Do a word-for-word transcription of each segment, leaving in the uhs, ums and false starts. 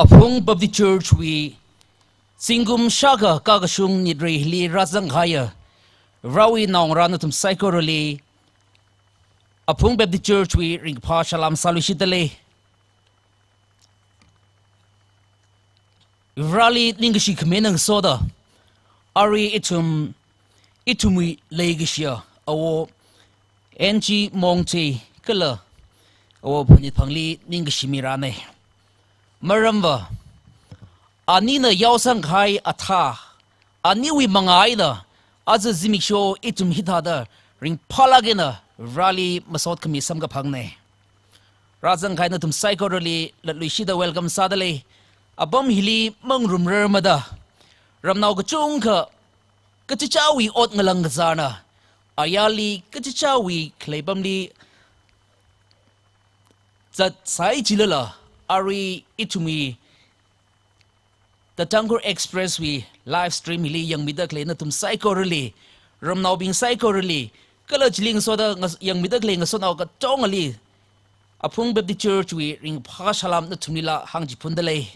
Aphung Baptist Church wui zingkum shākha kakashung nit reili rāzangkahaiya Varewui naongarā nathum saikorali Aphung Baptist Church wui ringkaphā salām sāluishitdalei. Vareli ningkashi khami eina ngasoda, arui ithum, ithumwui leikashiya awo N G Mongte kala awo Phanit Phangli ningkashi mirānei. Maramva, anina yaosangkahai athā, aniwui manga eina aja zimiksho ithum hithāda ringphālāk eina Vareli masot khami samkaphangnei. Rāzangkahai nathum saikorali latluishida welcome sādalei. Apam hili mangarumrarmada, ramnao kachungkha kachichāwui ot ngalāng kazārna, ayarli kachichāwui khalei apamli zatsai jilala, arui ithumwui The Tangkhul Express wui live stream hili yangmida khalei nathum saikorali, ramnaobing saikorali, kala chili ngasoda ngas-, yangmida khalei ngasotnao katongali, Aphung Baptist Church wui ringkaphā salām nathumlila hāngchiphundalei.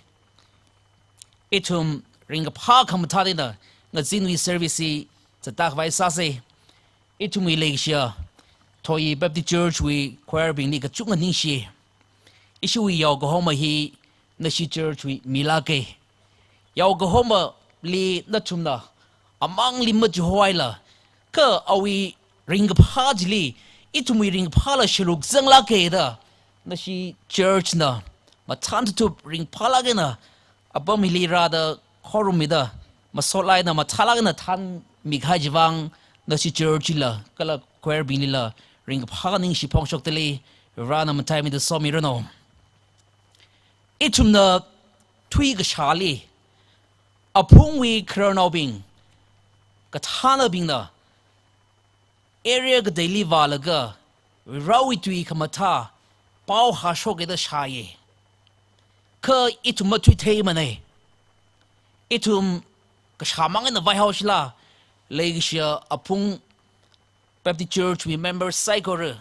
Ithum ringkaphā khamathā eina ngazinwui service hi zatda khavai sāsei. Ithumwui leikashiya Thoyi Baptist Church wui choir bingli kachungkha ningshi. Ishiwui yaokahoma hi nashi church wui milākei. Yaokahomali nathumna amangli machihohaila, kha awui ringkaphā chili ithumwui ringkaphāla sharuk zanglākei da nashi church na mathān tutup ringphālāk eina apam hili rāda khorummida, masot eina mathālāk eina thānmikahai chiwui vang nashi church lila kala choir binglila ringkaphā ningshi phongshokdalei. Varena mataimida somiranu. Ithumna thuikashāli, Aphungwui khararnaobing, kathānabingna area kateili vālaga Varewui tui khamathā pao hāshoka da shāya. Kha ithum mathuitheimanei. Ithum kashāmang eina vaihaoshila, leikashiya Aphung Baptist Church wui member saikora.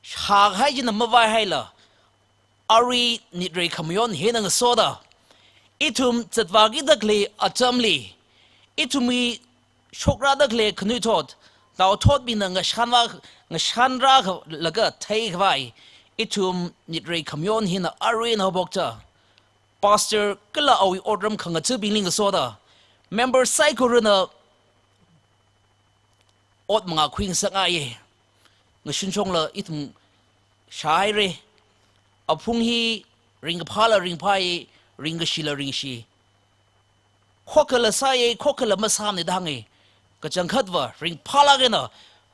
Shākahai china mavaihaila, arui nitrei khamayon hina ngasoda, ithum zatvākida khalei atamli, ithumwui shokrada khalei khanuithot, naothotbingna ngashanva, ngashanrālaga theikhavai, ithum nitrei khamayon hina arui eina haophokta, pastor kala awui otram khangathabingli ngasoda, member saikorana ot manga khuingasakngaiya. Ngashun shongla ithum shāhaira. Aphung hi ringkaphāla ringphāya, ringkashila ringshi. Khokhala sāya, khokhala masāmanei da hānga. Kachangkhatva ringphālāk eina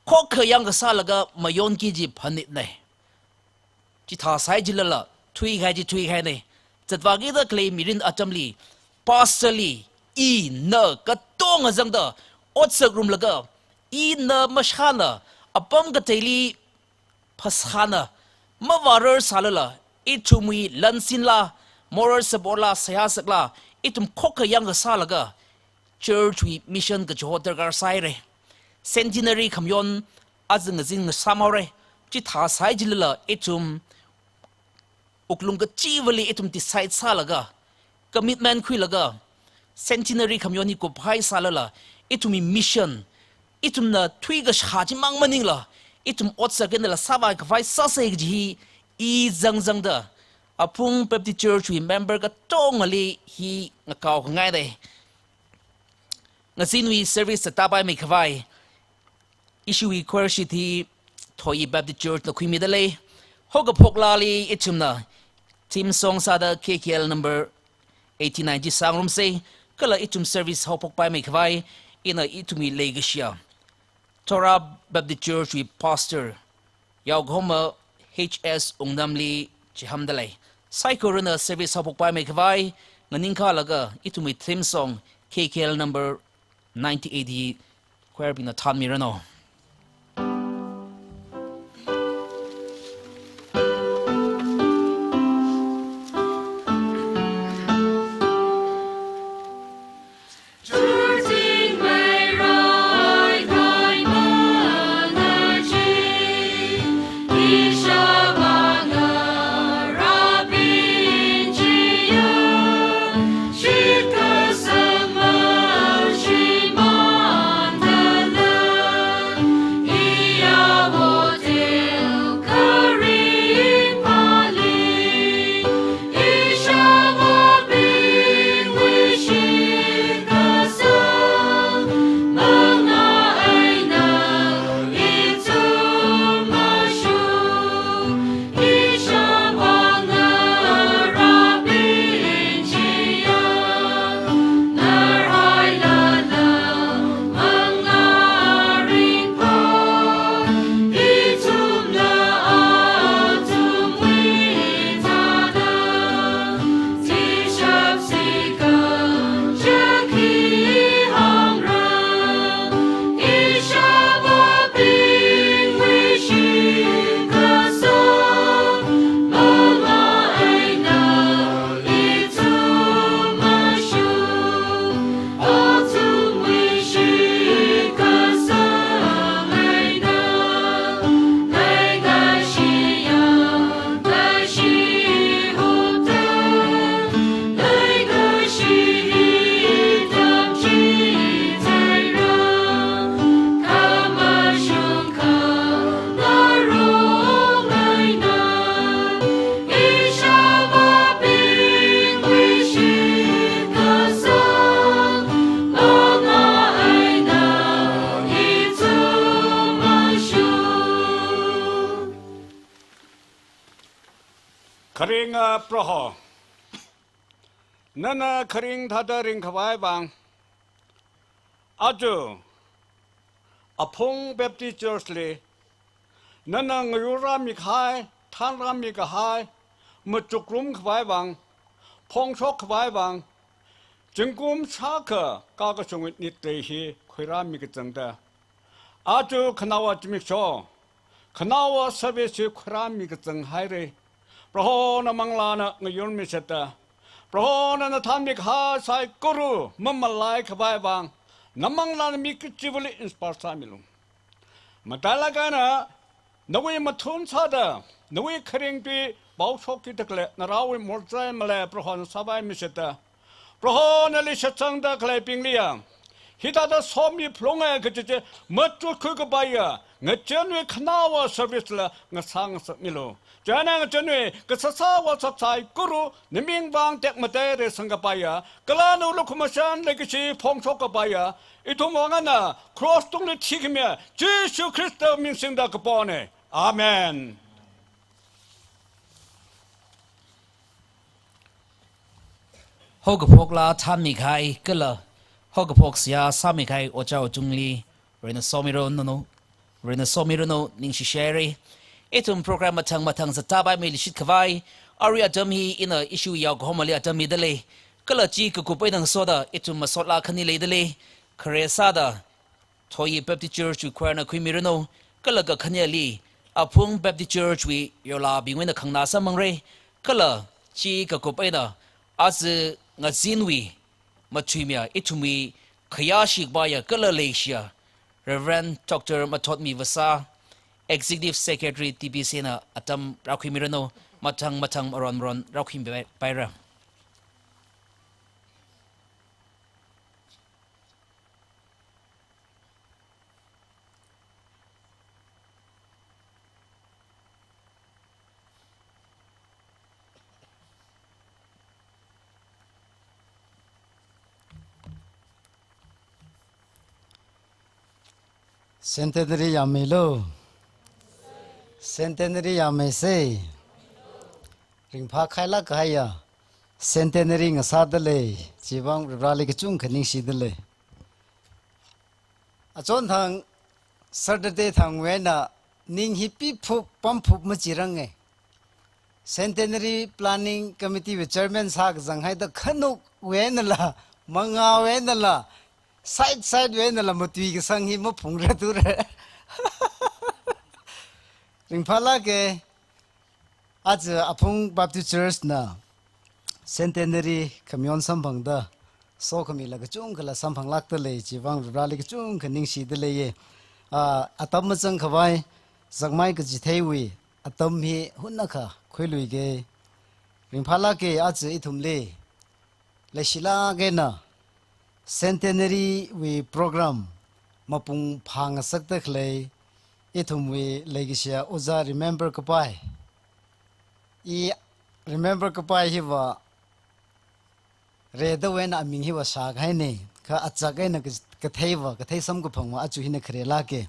khokha yangkasālaga mayonki kaji phanitnei. Chithāsai jilala, thuikahai chi thuikahainei. Zatvākida khalei mirin atamli, pastor li, ina katonga zangda otsakrumlaga, ina mashāna, apam kateili phasāna, mavārarsālala, ithumwui lansinla, moral support la, seihā sakla, ithum khokha yangkasālaga, church wui mission kachiho darkar sāhaira. Centenary khamayon aja ngazin ngasāmhaora. Chithāsai jilala ithum wuklung kachivali ithum decide sālaga, commitment khuilaga, centenary khamayon hi kuphāsālala, ithumwui mission, ithumna thuikashā chimang maningla, ithum otsak einala sāvai khavai sāsa kaji hi i zangzangda, Aphung Baptist Church wui member katongali hi ngakaongaidei. Ngazinwui service zatda paimei khavai, ishiwui choir sheet hi Thoyi Baptist Church na khuimidalei. Haokaphok laali ithumna theme song sāda K K L number eighty-nine chi sāngarumsei, kala ithum service haophok paimei khavai, ina ithumwui leikashiya Torah Baptist Church wui pastor, yaokahoma H S Wungnamli chihamdalei. Saikorana service haophok paimei khavai, nganingkalaga ithumwui theme song K K L number ninety-eight hi choir bingna thānmiranu. Ringa Proho, nana kharing thāda ringkhavai vang, aja Aphung Baptist Church li nana ngayurrāmi kahai, thanrāmi kahai, machukrumkhavai vang, phongshok khavai vang, zingkum shākha kakashung nit rei hi khuirāmi kachangda, aja khanaowa zimiksho, khanaowa service hi khuirāmi kachang haira. Proho na manglāna ngayurmi sāda, Proho nana thanmi kahai saikora mamalai khavai vang, na manglāna mi kachivali inspire sāmilu. Matailāk eina, nawui mathun sāda, nawui kharing tui paoshok kida khalei, narao wui morchai malei Proho na sāpaimi sāda, Proho nali shitsangda khaleibingli ya, hithāda somi phalunga kaji chi machukkhui kapaiya, ngachonwui khanaowa service la ngasā ngasakmilu. Chieina ngachonwui kasāsā vāsak saikora, naming vang tekmatei reisang kapaiya, kala nawui lukhamashan leikashi phongshok kapaiya, ithum vang eina cross tungli thikhamiya Jishu Khrista ming singda kapona. Amen. Haokaphok laa thanmi kahai kala haokaphok seihā sāmi kahai ojā ojungli, Varena somiranu, Varena somiranu, ningshi shāra. Ithum program mathang mathang zatda paimi leishit khavai, arui atam hi ina issue yao kahomali atam mida lei. Kala chi kakup eina ngasoda ithum masot laa khani leida lei. Khare sāda, Thoyee Baptist Church wui choir na khuimiranu, kala kakhaneli, Aphung Baptist Church wui yorlābingwui eina khangna samphangra, kala chi kakup eina, aja ngazinwui mathuimiya, ithumwui khayāshi kapaiya kala leishiya, Reverend Doctor Mathotmi Vasā, Executive Secretary T B C na atam rākhuimiranu, mathang mathang maron maron rākhuimi pai-, paira. Centenary yāmeilu. Centenary yāmeisa. Ringphākhailāk kahaiya Centenary ngasāda lei. Chivang Vareli kachungkha ningshida lei. Achonthang Saturday thangwui eina ning hi piphup pamphup machiranga. Centenary Planning Committee wui chairman sākazang haida khanukwui einala, mangāwui einala, side sidewui einala matui kasang hi maphungra tura. Ringphālāka, aja Aphung Baptist Church na Centenary khamayon samphangda, sokhamila kachungkhala samphanglākda lei, chivang Vareli kachungkha ningshida leiya. Ah, atam mazangkhavai, zakmai kachitheiwui atam hi hunnakha khuiluiga. Ringphālāka, aja ithumli leishilāk eina Centenary wui program mapung phāngasakda khalei ithumwui leikashiya Ojā Remember Kapai. I Remember Kapai hiva redawui eina aming hiva shākahaina, kha achak eina ka-, katheiva, kathei samkaphangva aja hina kharelāka.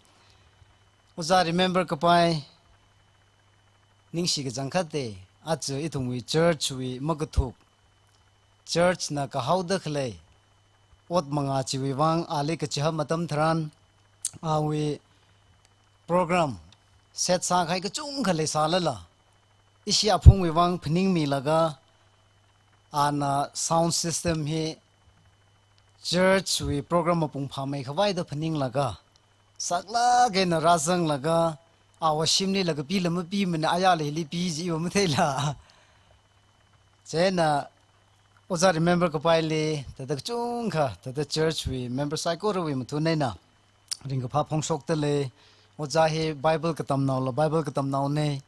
Ojā Remember Kapai ningshi kachangkhatta, aja ithumwui church wui makathuk, church na kahaoda khalei ot mangā chiwui vang ali kachiham atam tharan, awui program set sākahai kachungkha leisālala, ishi aphungwui vang phaningmilaga, ana sound system hi church wui program mapung phāmeikhavaida phaninglaga, saklāk eina rāzanglaga, awui shimlila kapila mapimana, ayarli hili pi jiva matheila. Chieina Ojā Remember Kapaili, thāda kachungkha, thāda church wui member saikorawui mathun eina ringkaphā phongshokda lei. Ojā hi Bible katamnaola Bible katamnaona,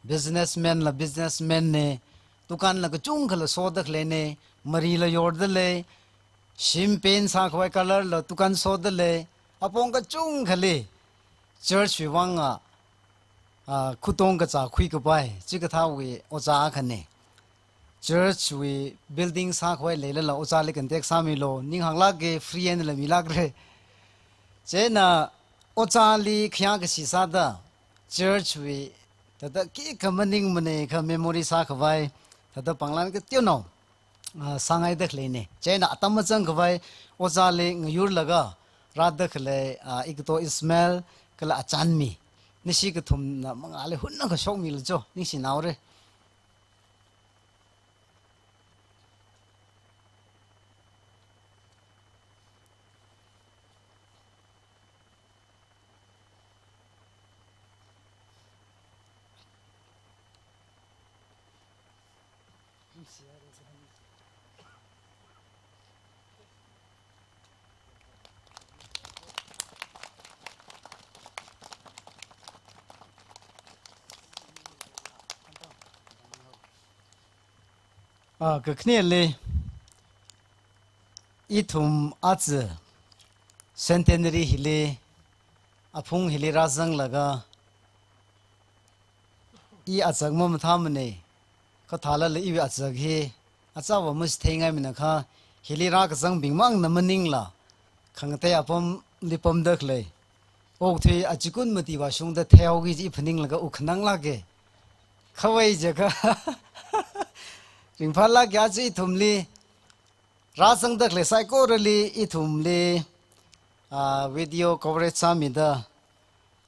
businessman la businessman na, dukan la kachungkhala soda khaleina, marila yorda lei, shim paint sākhavai colour la dukan soda lei, apong kachungkhali church wui vanga, ah, khutong kachā khuikapai, chikathāwui ojā akhana. Church wui building sākhavai leilala ojāli contact sāmilu, ninghānglāka, free einala milākra. Chieina ojāli khayā kashi sāda, church wui thāda khikha maningmana kha memory sākhavai, thāda panglan kateonao, ah, sāngaida khaleina. Chieina atam mazang khavai ojāli ngayurlaga rāda khalei, ah, Ikato Ismail kala achanmi. Nashi kathumna mangāli hunna kashokmilu jo, ningshinaora. Ah, kakhaneli, ithum aja centenary hili, aphung hili rāzanglaga, i azak mamathāmana, khathālala iwui azak hi, achāva machitheingaimana kha, hili rākazangbing mangna maningla, khangatei apamli pamda khalei, okathui achikun mati vāshungda theihaoki kaji phaninglaga wuk khananglāka. Khavai jiakha, ringphālāka aja ithumli, rāzangda khalei saikorali ithumli, ah, video coverage sāmida,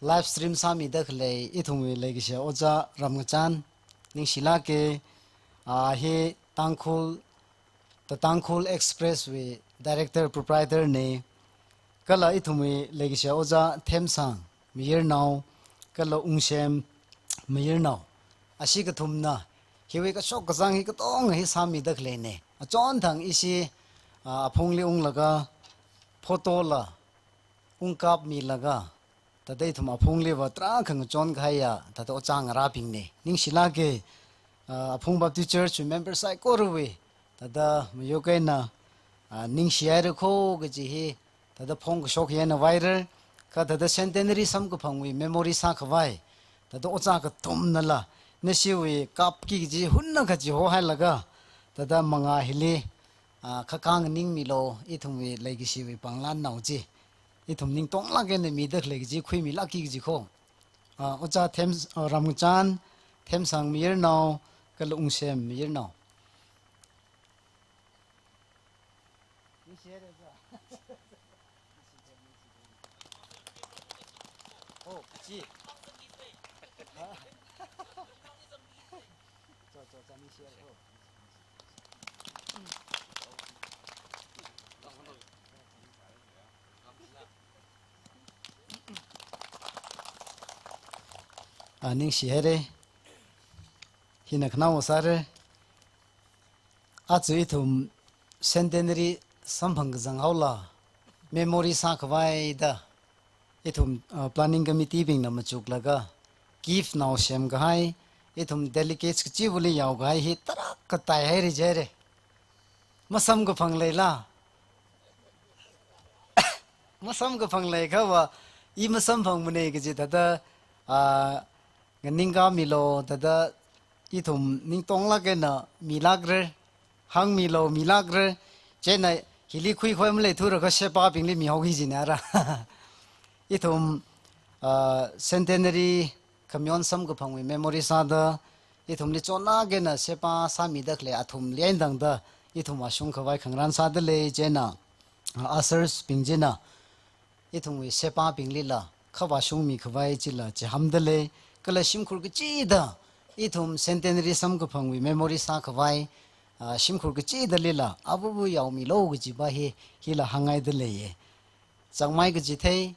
live stream sāmida khalei ithumwui leikashiya ojā Ramngachan, ningshilāka, ah, hi Tangkhul, The Tangkhul Express wui director proprietor na, kala ithumwui leikashiya ojā Themsang Mayirnao, kala Ungshem Mayirnao. Ashi kathumna, hiwui kashok kazang hi katonga hi sāmida khaleina. Achonthang ishi, ah, aphungli unglaga, photo la ungkapmilaga, thāda ithum aphungliva tarākha ngachon kahaiya, thāda ojā ngarābingna. Ningshilāka, ah, Aphung Baptist Church member saikorawui, thāda mayuk eina, ah, ningshihaira kho kaji hi, thāda phongkashok hi eina viral, kha thāda centenary samkaphangwui memory sākhavai, thāda ojā kathumnala, nashiwui kapki kaji hunna kaji hohailaga, thāda mangā hili, ah, khakā nganingmilu, ithumwui leikashiwui panglannao chi. Ithum ningtonglāk eina mida khalei kaji khuimilākki kaji kho. Ah, ojā Them, ah, Ramngachan, Themsang Mayirnao, kala Ungshem Mayirnao. Oh, chi. Ah, ningshihaira. Hina khanaowa sāra. Aja ithum centenary samphang kazang haola, memory sākhavai da, ithum, uh, planning committee bingna machuklaga, gift nao semkahai, ithum delegates kachivali yaokahai hi tarākha taihaira jihaira. Masamkaphang leila? Masamkaphang leiakhava, i masamphangmana kaji thāda, ah, nganingkāmilu, thāda ithum ningtonglāk eina milākra, hāngmilu milākra, chieina hili khuikhavai maleithura kha shepābingli mihaoki kajina ara. Ithum, ah, centenary khamayon samkaphangwui memory sāda, ithumli chonlāk eina shepā sāmida khalei athumli eina tangda, ithum vāshungkhavai khangarān sāda lei, chieina, ah, ushers bing china, ithumwui shepābinglila, kha vāshungmikhavai chila chihāmda lei, kala shimkhur kachida, ithum centenary samkaphangwui memory sākhavai, ah, shimkhur kachidalila, avuvu yaomilu kajiva hi, hila hāngngaida leiya. Chāngmai kachithei,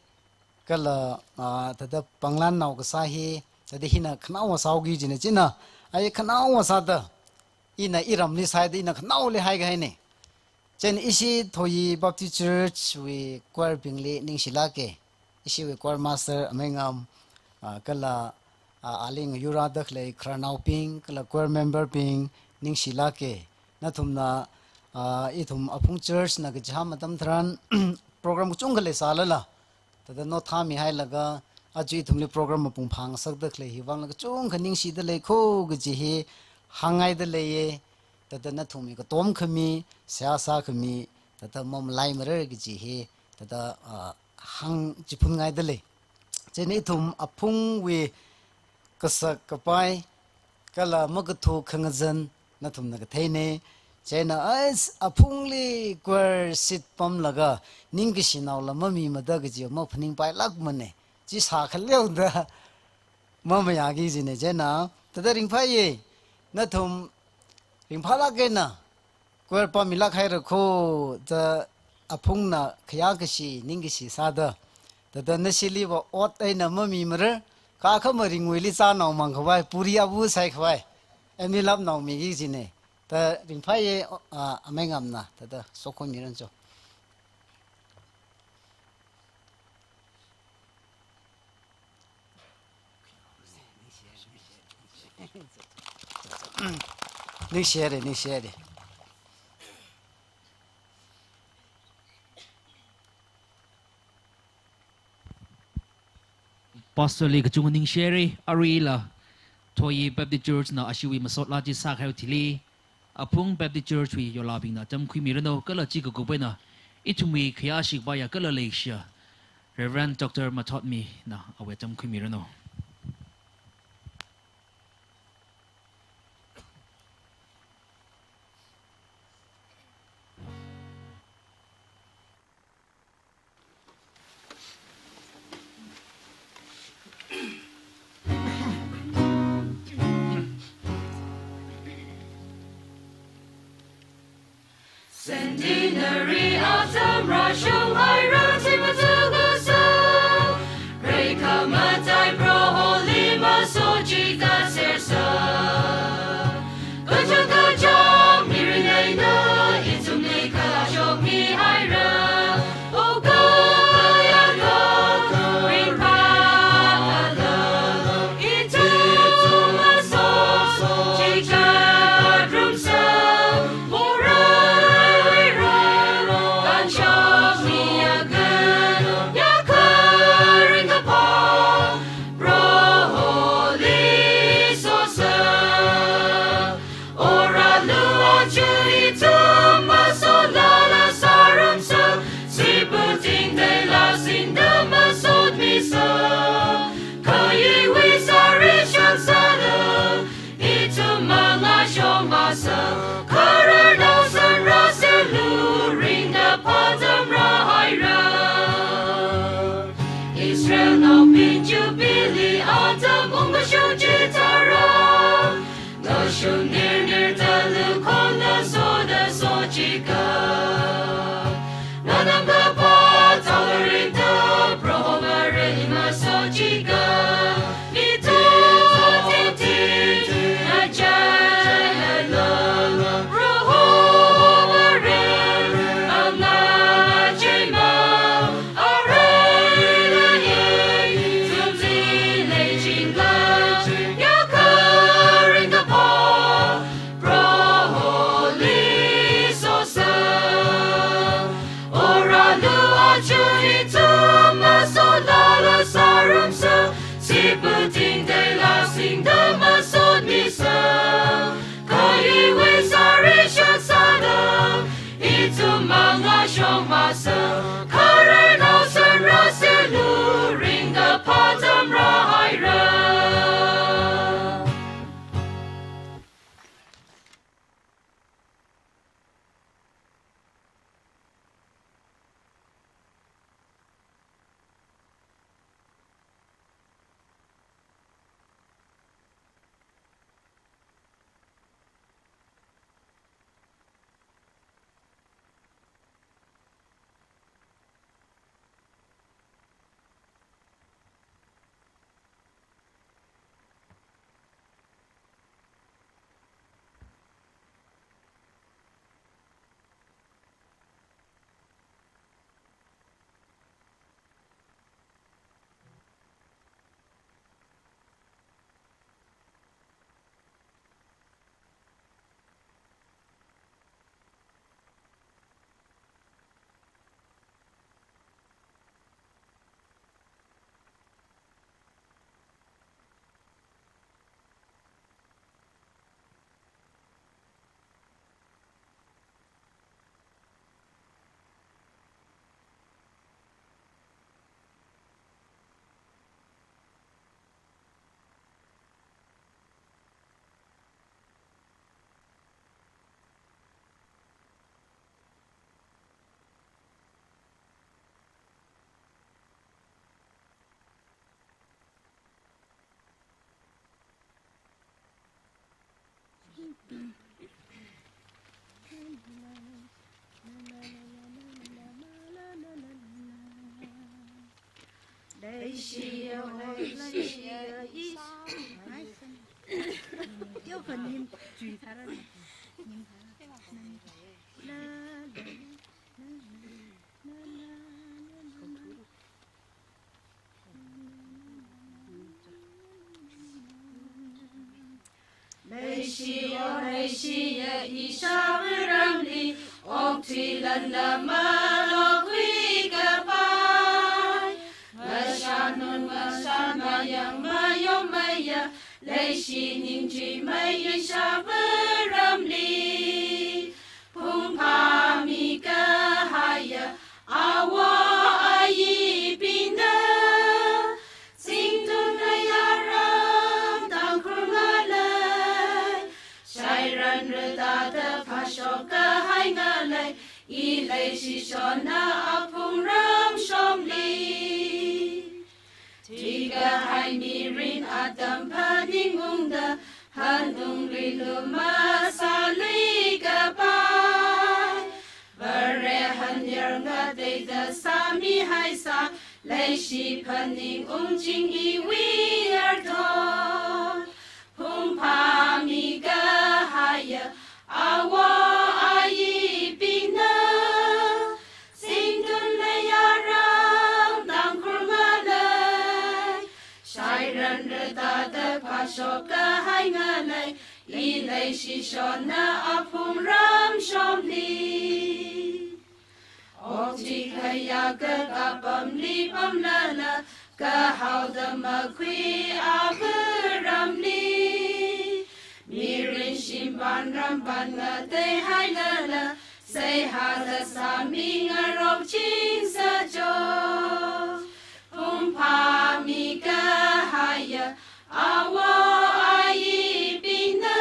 kala, ah, thāda panglannao kasā hi, thāda hina khanaowa sāhaoki kajina china, ai khanaowa sāda, ina iramli sāhaida ina khanaoli haikahaina. Chieina ishi Thoyee Baptist Church wui choir bingli ningshilāka. Ishiwui choir master Ameingam, ah, kala, ah, ali ngayurda khalei khararnaobing, kala choir member bing ningshilāka. Nathumna, ah, ithum Aphung Church na kachihān atam tharan program kachungkha leisālala, thāda note thāmihailaga, aja ithumli program mapung phāngasakda khalei hi vangla kachungkha ningshida lei kho kaji hi hāngngaida leiya, thāda nathumwui katom khami, seihā sākhami, thāda mamalaimarar kaji hi, thāda, ah, hāngchiphunngaida lei. Chieina ithum aphungwui kasak kapai, kala makathu khangazan, nathumna katheina. Chieina, "Ais, aphungli choir seat pamlaga ningkashi naola mamimada kaji maphaningpailākmana," chi sākhaleoda mamayāki kajina. Chieina, thāda ringphāya, nathum ringphālāk eina choir pamilāk haira kho, thāda aphungna khayākashi, ningkashi sāda, thāda nashiliva ot eina mamimara, kha kha maringwuili zānaomang khavai, puri abu sai khavai, envelope naomiki kajina. Thāda ringphāya, a, amei Ngamna, thāda sokhon mirancho. Ningshire, ningshire. Pastor li kachungkha ningshire, aruila Thoyee Baptist Church na ashiwui masot laa chi sākhao thili, Aphung Baptist Church wui yolabingna tamkhuimiranu, kala chi kakup eina ithumwui khayāshi kapaiya kala leishiya Reverend Doctor Mathotmi na awui tamkhuimiranu. Centenary atam rāshung haira chi matukkasang, reikhamatai Proholi masot chi kasersa. Kachot kachāng mirin eina ithumli kashok mihaira. O kayākha ringphāda, ithum masot chi katrumsa, morei rai kanshok miakha, yākha ringkaphā Proholi sosa. Ora luwa chu ithum masot lala sārumsa, sipāting teila singda masot misa. Kha iwui sāri shansāda, ithum mangā shong masa, kharar naosan rāserlu ringda phatam rāhaira. Israelnaobing Jubilee atam ungkashung chitharan, ngashun nirnir talu khon nasoda sochika. Nganamda phatam ringda Proho Vareli masochika. Mithot titi nachailala, Proho Vareli angachei ma. Aruila ithum zingleichingla, Leishiya, leishiya, ish. Teokha nim chui tharan. Nim tharan. Leishiya, leishiya, ishāvā ramli, okthui lanla malokhui kapai. Ngashan nun ngashan mayang mayom maya, leishi ningchui mai ishāvā ramli. Phungphami kahaiya, awo ayibingna, Zingtunna yaram Tangkhul ngalei, shairan rida da phashok kahai ngalei, i leishishonna aphung ramshongli. Thuikahai mirin atam phaningungda, hanungli luma sālui kapai. Vare hanyar ngateida sāmihaisa, leishi phaningung ching iwui arthot. Phungphami kahaiya, awo ayibingna, Zingtunna yaram Tangkhul ngalei, shairan rida da phashok kahai ngalei, i leishishonna aphung ramshongli. Okthui khayākha kapamli pamlala, kahaoda makhui avā ramli. Mirin shimpan rampan ngateihailala, seihāda sāmi ngarok chingsa jo. Phungphami kahaiya, awo ayibingna,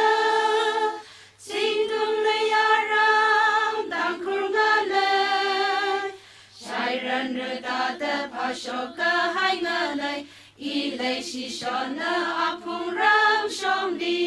Zingtunna yaram Tangkhul ngalei, shairan rida da phashok kahai ngalei, i leishishonna aphung ramshongli.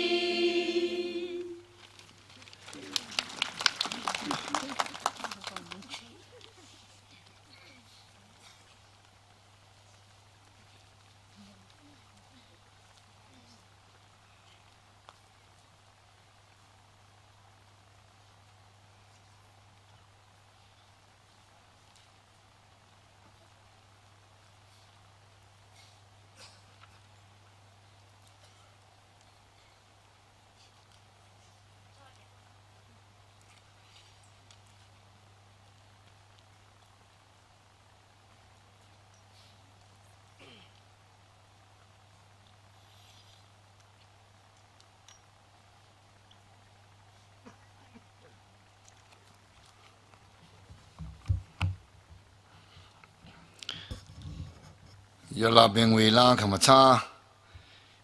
Yolabingwui laa khamathā,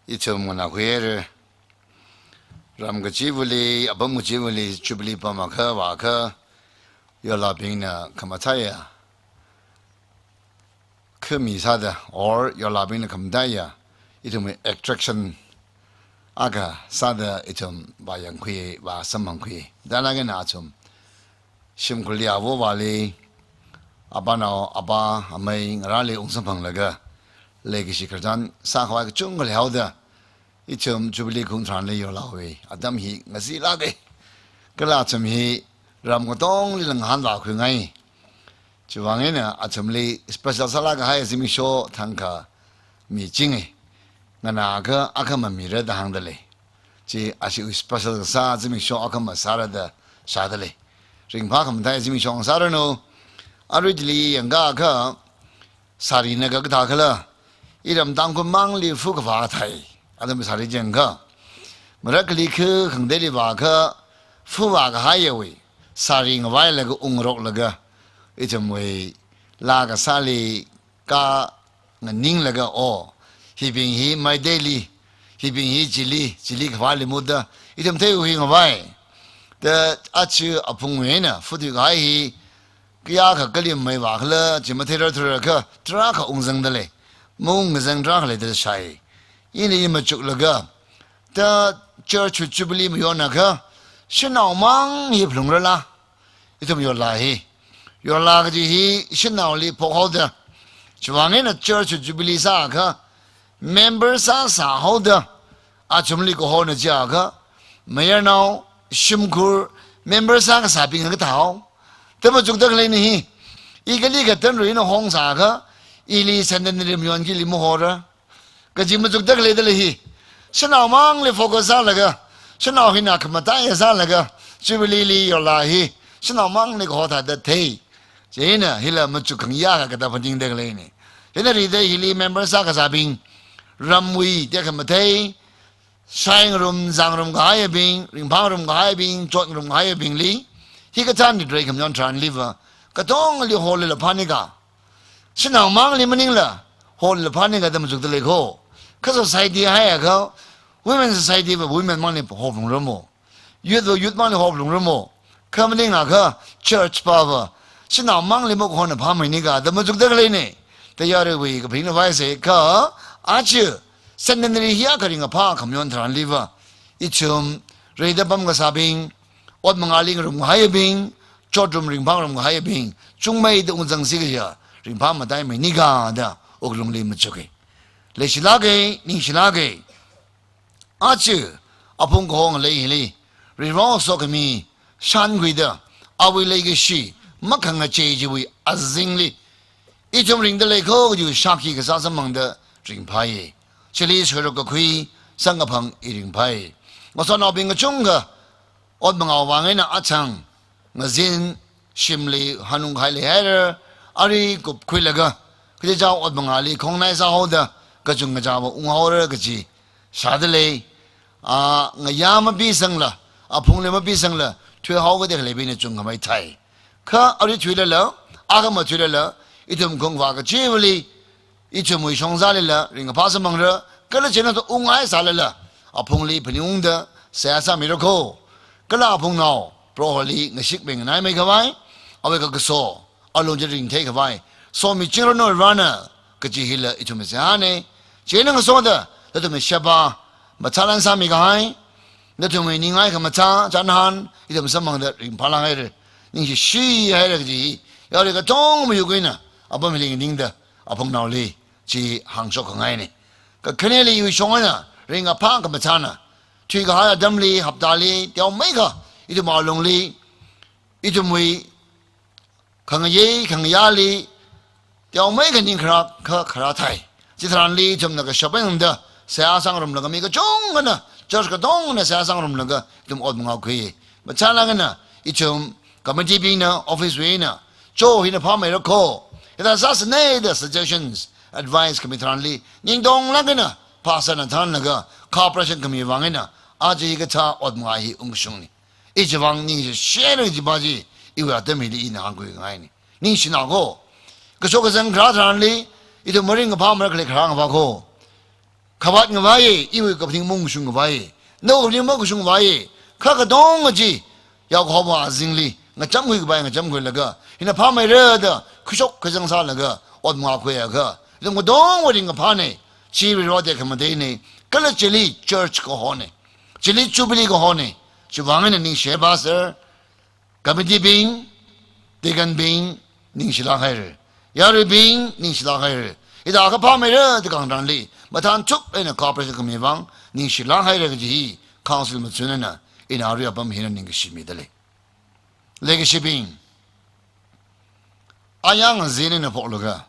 ithum nganākhuihaira. Ram kachivali, apam kachivali, Jubilee pam akha vākha, yolabingna khamathāya khami sāda, or yolabingna khamathāya ithumwui attraction akha sāda ithum vāyangkhui, vāsamphangkhui. Dala kena athum shimkhurli avovāli, apanao, apa, amei, ngarāli ungsamphanglaga, leikashi khararchan sākhavai kachungkha leihaoda, ithum Jubilee khaung tharanli yolawui atam hi ngazilāka. Kala athum hi ram katongli ngahānvākhuingai. Chiwuivang eina athumli special sālāk kahai zimiksho thangkha michinga. Nganākha akha mamira da hāngda lei. Chi ashiwui special kasā zimiksho akha masāra da shāda lei. Ringphā khamathā zimiksho ngasāranu. Arui chili yangakha sārina kakathā khala, iram Tangkhul mangli fu kavā thai, atam sāri jengkha. Marakhali kha khangateili vākha, fu vākahaiyawui sāri ngavailaga ungroklaga, ithumwui laa kasāli kanganinglaga, o, hibing hi Meiteili, hibing hi chili, chili khavāli muda, ithum theiu hi ngavai. Da achi aphungwui eina fu thuikahai hi, kayākha kali mei vākhala, chi matheirarthura kha, tarākha ungzangda lei. Maungzang tarākha leida shai. Ina i machuklaga, da church Jubilee mayonakha, shanao mang hi phalungrala. Ithum yola hi. Yola kaji hi shanaoli phokhaoda, Chiwuivang eina church jubilee sākha, member sāsā haoda, athumli kahona jiakha, mayarnao, shimkhur, member sākasābing kathā hao. Thāda machukda khaleina hi, i kali katanrui eina hongsākha, ili centenary mayonki ili mahora. Kaji machukda khaleida lei hi. Shanao mangli focus sālaga, shanao hina khamataiya sālaga, jubilee li yola hi, shanao mangli kaho thāda thei. Chieina hila machuk khangayā kathā phaningda khaleina. Chieina rida hili member sākasābing, ramwui tekhamatei, shaingarum, zangngarum kahaiyabing, ringphāngarum kahaiyabing, chotngarum kahaiyabingli, hikathā nitrai khamayon tharanliva, katongali hall la phānika. Shanao mangli maningla, hall la phānika da machukda lei kho. Kha society haiakha, women society va women mangli hophalungramo. Youth va youth mangli hophalungramo. Kha maningakha church pava, shanao mangli makahona phāmeinika da machukda khaleina. Thāda yaruiwui kaphaning vaisai kha, aja, centenary hiya kharing aphā khamayon tharanliva, ithum, rida pamkasābing, ot mangāli ngarum kahaiyabing, chotrum ringphāngarum kahaiyabing, chungmeida ungzangsi kajiya, ringphā mataimeinika da wuklungli machuka. Leishilāka, ningshilāka. Aja, aphung kahong lei hili, Varewui sokhami, shānkhuida, awui leikashi, makhangachei chiwui azingli, ithum ringda lei kho kajiwui shākhi kasā samphangda ringphāya. Chili soirok kakhui, samkaphang i ringphāya. Ngasotnaobing kachungkha, ot mangāwui vang eina achang, ngazin, shimli hanung kahai leihaira, ari kupkhuilaga, kachichā ot mangāli khongnai sāhaoda, kachungkachāva unghaora kaji, shāda lei, a, ngayā mapisangla, aphungli mapisangla, thuihaokida khaleibingna chungkhamei thei. Kha ari thuilala, akha mathuilala, ithum khongva kachivali, ithumwui shongzalila, ringkaphā samphangra, kala chieina to ungngai sālala, aphungli phaningungda, seihā sāmira kho. Kala aphungnao, Proholi ngashik menganaimei khavai, awui kakaso, alung chi ringthei khavai, somi chingranu rana, kaji hila ithumwui seihāna, chieina ngasoda, nathumwui sheba, mathālāk sāmi kahai, nathumwui ningai khamathā, chānhan, ithum samphangda ringphālāk haira, ningshishi haira kaji hi, yarui katonga mayuk eina, apam hili nganingda, aphungnaoli, chi hāngshok khangaina. Kakhaneli iwui shong eina, ringkaphā khamathāna, thuikahai atamli, haptali, teomeikha, ithum alungli, ithumwui, khangayei, khangayāli, teomeikha ningkharā, kha kharā thei. Chitharanli ithumna kashap eina da, seihā sāngarumlaga mi kachungkhana, church katongna seihā sāngarumlaga, ithum ot mangā khui. Mathālāk eina, ithum committee bingna, office wui eina, cho hina phāmeira kho. Hithā sāsāna da suggestions, advice khami tharanli, ningtonglāk eina, pastor na thanlaga, cooperation khami vang eina, aja hikathā ot mangā hi ungshungna. I chivang ningshi share jiva chi, iwui atam hili ina hāngkhui ngaina. Ningshina kho. Kashok kazang kharā tharanli, ithum maringkaphā mara khalei kharā ngavā kho. Khavāt ngavāya, iwui kaphaning mungshung ngavāya. Nao kaphaning mungshung ngavāya. Kha katonga chi, yaokahoma azingli, ngachamkhui khavai ngachamkhuilaga, hina phāmeira da, kashok kazang sālaga, ot mangā khuiakha. Ithum katonga ringkaphāna, chi Varewui tekhamateina, kala chili church kahona. Chili jubilee kahona, chiwuivang eina ningshi pastor, committee bing, deacon bing, ningshilāk haira. Yaruibing, ningshilāk haira. Hithā akha phāmeira da kahāng tharanli, mathānchuk eina cooperation khami vang, ningshilāk haira kaji hi, council machun eina, ina arui apam hina ningkashi mida lei. Leikashibing, ayang azin eina phoklaga,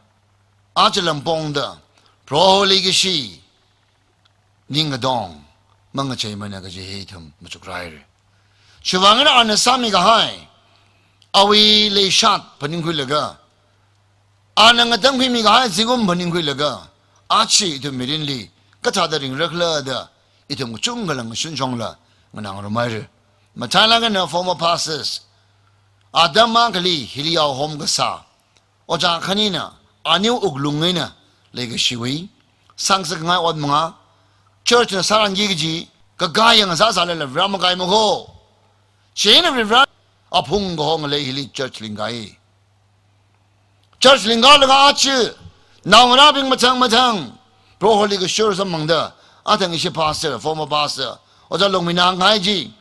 aja lampongda, Proholi kashi, ning katong, mangacheimeina kaji hi ithum machukra haira. Chiwuivang eina ana sāmi kahai, awui leishat phaningkhuilaga, ana ngatangkhuimi kahai zingkum phaningkhuilaga, aja ithum mirinli, kathāda ringrakhala da, ithum kachungkhala ngashun shongla, nganāngarum haira. Mathālāk eina former pastors, atam akhali hili yao hom kasā, ojā khanina, aniu wuklung eina, leikashiwui, sāngasak ngai ot mangā, church na sāranki kaji, kakā yang sāsālala Vare makaima kho. Chieina Vare, aphung kahong lei hili church lingkai. Church lingkalaga aja, naongarābing mathang mathang, Proholi kashur samphangda, athang ishi pastor, former pastor, ojā Longmina ngai chi,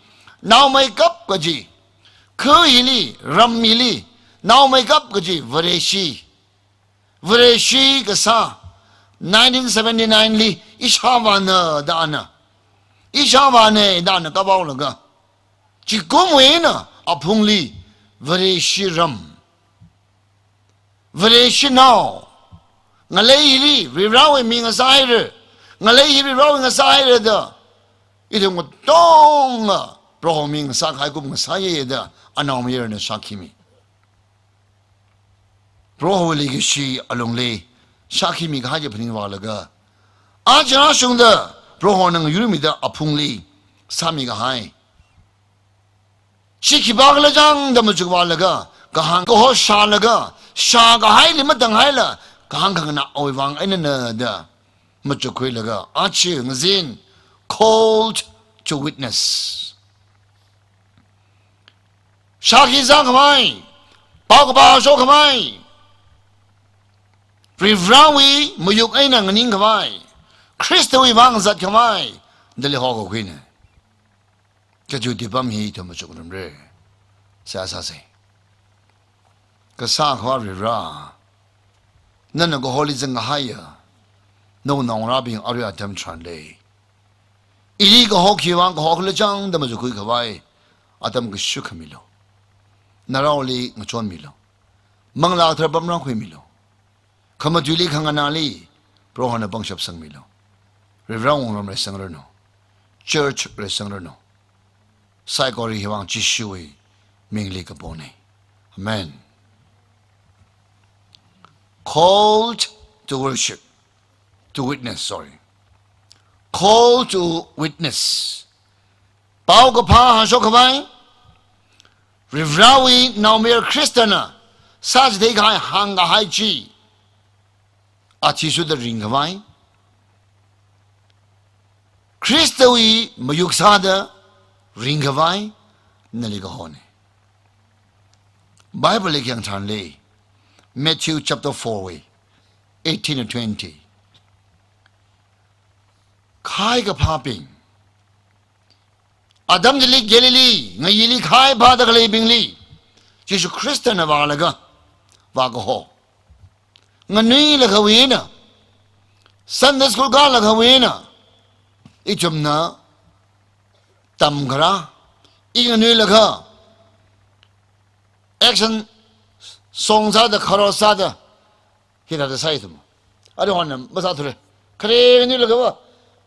naomeikap kaji, kha hili, ram hili, naomeikap kaji, Vareshi. Vareshi kasā nineteen seventy-nine li ishāvāna da ana, ishāvāna da ana kapaolaga, chikumwui eina aphungli Vareshi ram, Vareshi nao, ngalei hili Varivarāwui ming ngasāhaira, ngalei hi Varivarāwui ngasāhaira da, ithum katonga Proho ming ngasākahai kum ngasāya da anaomayarana sākhimi. Prohowui leikashi alungli sākhimi kahai chi phaningvālaga, aja rāshungda Prohona ngayurmida aphungli sāmikahai, chi khipākhala chang da machukvālaga, kahāng kaho shālaga, shākahaili matanghaila kahāng khanganāwui vang einana da machukkhuilaga, aja ngazin, called to witness. Shākhi sākhavai, paokaphā shokhavai, Varivarāwui mayuk eina nganingkhavai, Khristawui vang zatkhavai, dali hokakhuina. Kachuti pam hi ithum machukrumra. Seihā sāsa. Kasā Akhava Varivarā, nana kaholi zanghaiya nawui naongarābing arui atam tharanli, ili kaho khiwui vang kahokhala chang da machukkhuikhavai atam kashu khamilu. Naraoli ngachonmilu. Manglā Kathara pamrākhuimilu. Khamatuili khanganāli Prohona pangshap sangmilu. Varivarā wungram reisangranu. Church reisangranu. Saikora hiwui vang Jishuwui mingli kapona. Amen. Called to worship, to witness, sorry. Called to witness. Paokaphā hāngshok khavai, Varivarāwui naomayara Khristana sāchitheikahai hāngkahai chi athishurda ringkhavai, Khristawui mayuk sāda ringkhavai, nali kahona. Bible li khayang tharanli, Matthew chapter four wui, eighteen to twenty. Khai kaphābing, atam chili Galilee ngayili khai phāda khaleibingli Jishu Khristana vālaga vākaho. Nganuilakhawui eina, Sunday school kālakhawui eina, ithumna tamkharā, i nganuilakha action song sāda, chorus sāda, hithāda sāi ithum. Aruihon masāthura. Khare nganuilakha va,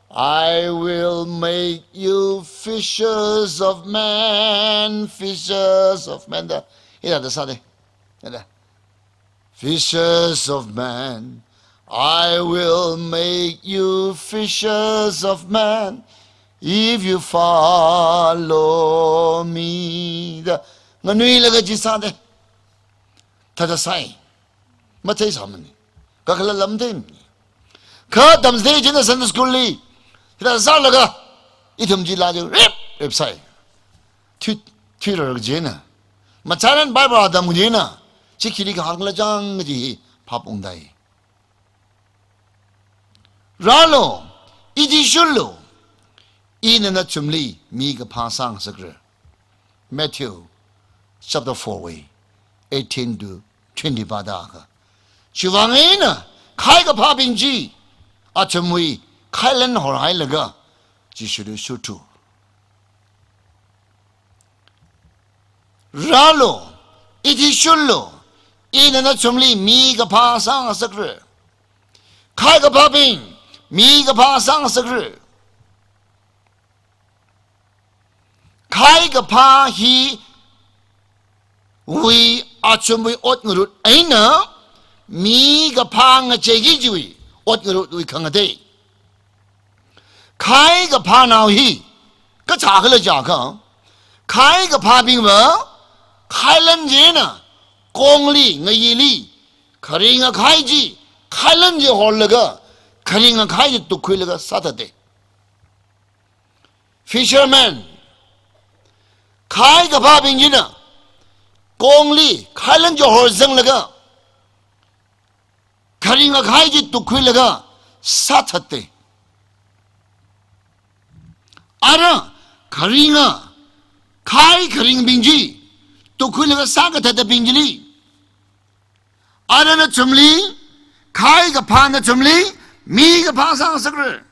"I will make you fishers of men, fishers of men," da hithāda sāda. Hithāda. "Fishers of men, I will make you fishers of men, if you follow me." Da nganuilaga chi sāda. Thāda sāi. Matheisāmana. Kakhalat lam theimana. Kha tamchithei china Sunday school li hithāda sālaga, ithum chila chi rip, rip sāi. Thui, thuirar kajina. Machāran Bible atam kajina. Chi khili kahāng khala chang kaji hi phap ungdai. Rālu, ithishurlu, ina nathumli mi kaphā sāngasakra. Matthew chapter four wui, eighteen to twenty pāda kha. Chiwui vang eina, khai kaphābing chi athumwui khailan horhailaga Jishuli shurthu. Rālu, ithishurlu, ina nathumli mi kaphā sāngasakra. Khai kaphābing, mi kaphā sāngasakra. Khai kaphā hiwui athumwui ot ngarut eina, mi kaphā ngacheiki kajiwui ot ngarutwui khangatei. Khai kaphānao hi kathākhala jiakha, khai kaphābingva khailan china kongli, ngayili, kharinga khai chi khailan chi horlaga, kharinga khai chi tukkhuilaga sāthata. Fisherman, khai kaphābing china kongli khailan chi horzanglaga, kharinga khai chi tukkhuilaga sāthata. Ara kharinga khai kharingbing chi tukkhuilaga sākathatabing chili, ara nathumli Khai kaphā nathumli mikaphā sāngasakra.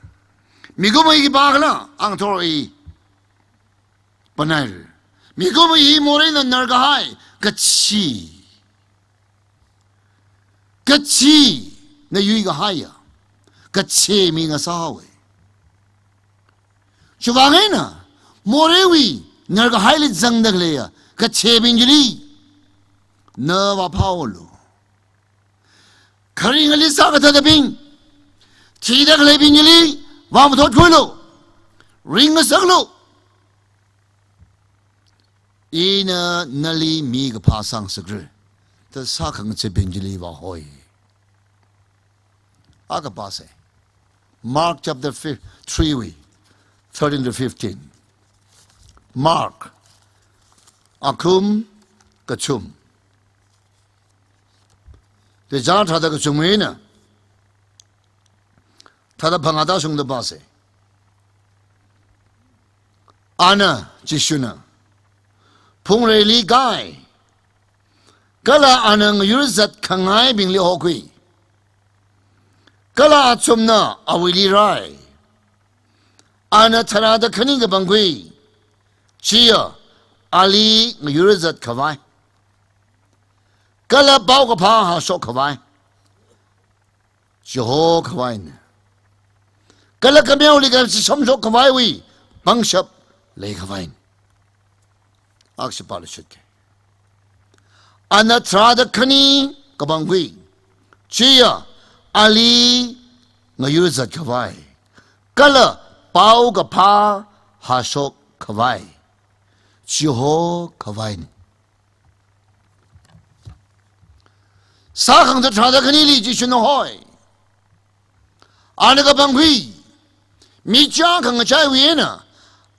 Mikumo i khipākhala, ngathor i panaira. Mikumo i moreina narkahai kachi, kachina yuikahaiya kachi mi ngasāhaowa. Chiwuivang eina, moreiwui narkahaili zangda khaleiya kachibing chili na vāphāhaolu. Kharingali sākathāda bing, thida khaleibing chili vāmathot khuilu, ringngasaklu. Ina nali mikaphā sāngasakra da sākhangachibing chili vāhoi. Akha pāsa. Mark chapter fi-, three wui, thirteen to fifteen. Mark, akhum kachum. Te chāng tharāda kachum eina tharāda phangā tāshungda pāsa. Ana, Jishuna, phungreili kai, kala ana ngayurzat khangaibingli hokhui. Kala athumna awuili rai. Ana tharāda khani kapangkhui, chiya ali ngayurzat khavai, kala paokaphā hashok khavai chihokhavaina. Kala kameoli kachishomshok khavaiwui pangshap leikhavaina. Akha pālu shitke. Ana tharāda khani kapangkhui, chiya ali ngayurzat khavai, kala paokaphā hashok khavai chihokhavaina. Sākhangatha tharāda khanili Jishuna hoi. Ana kapangkhui, michang khangachaiwui eina,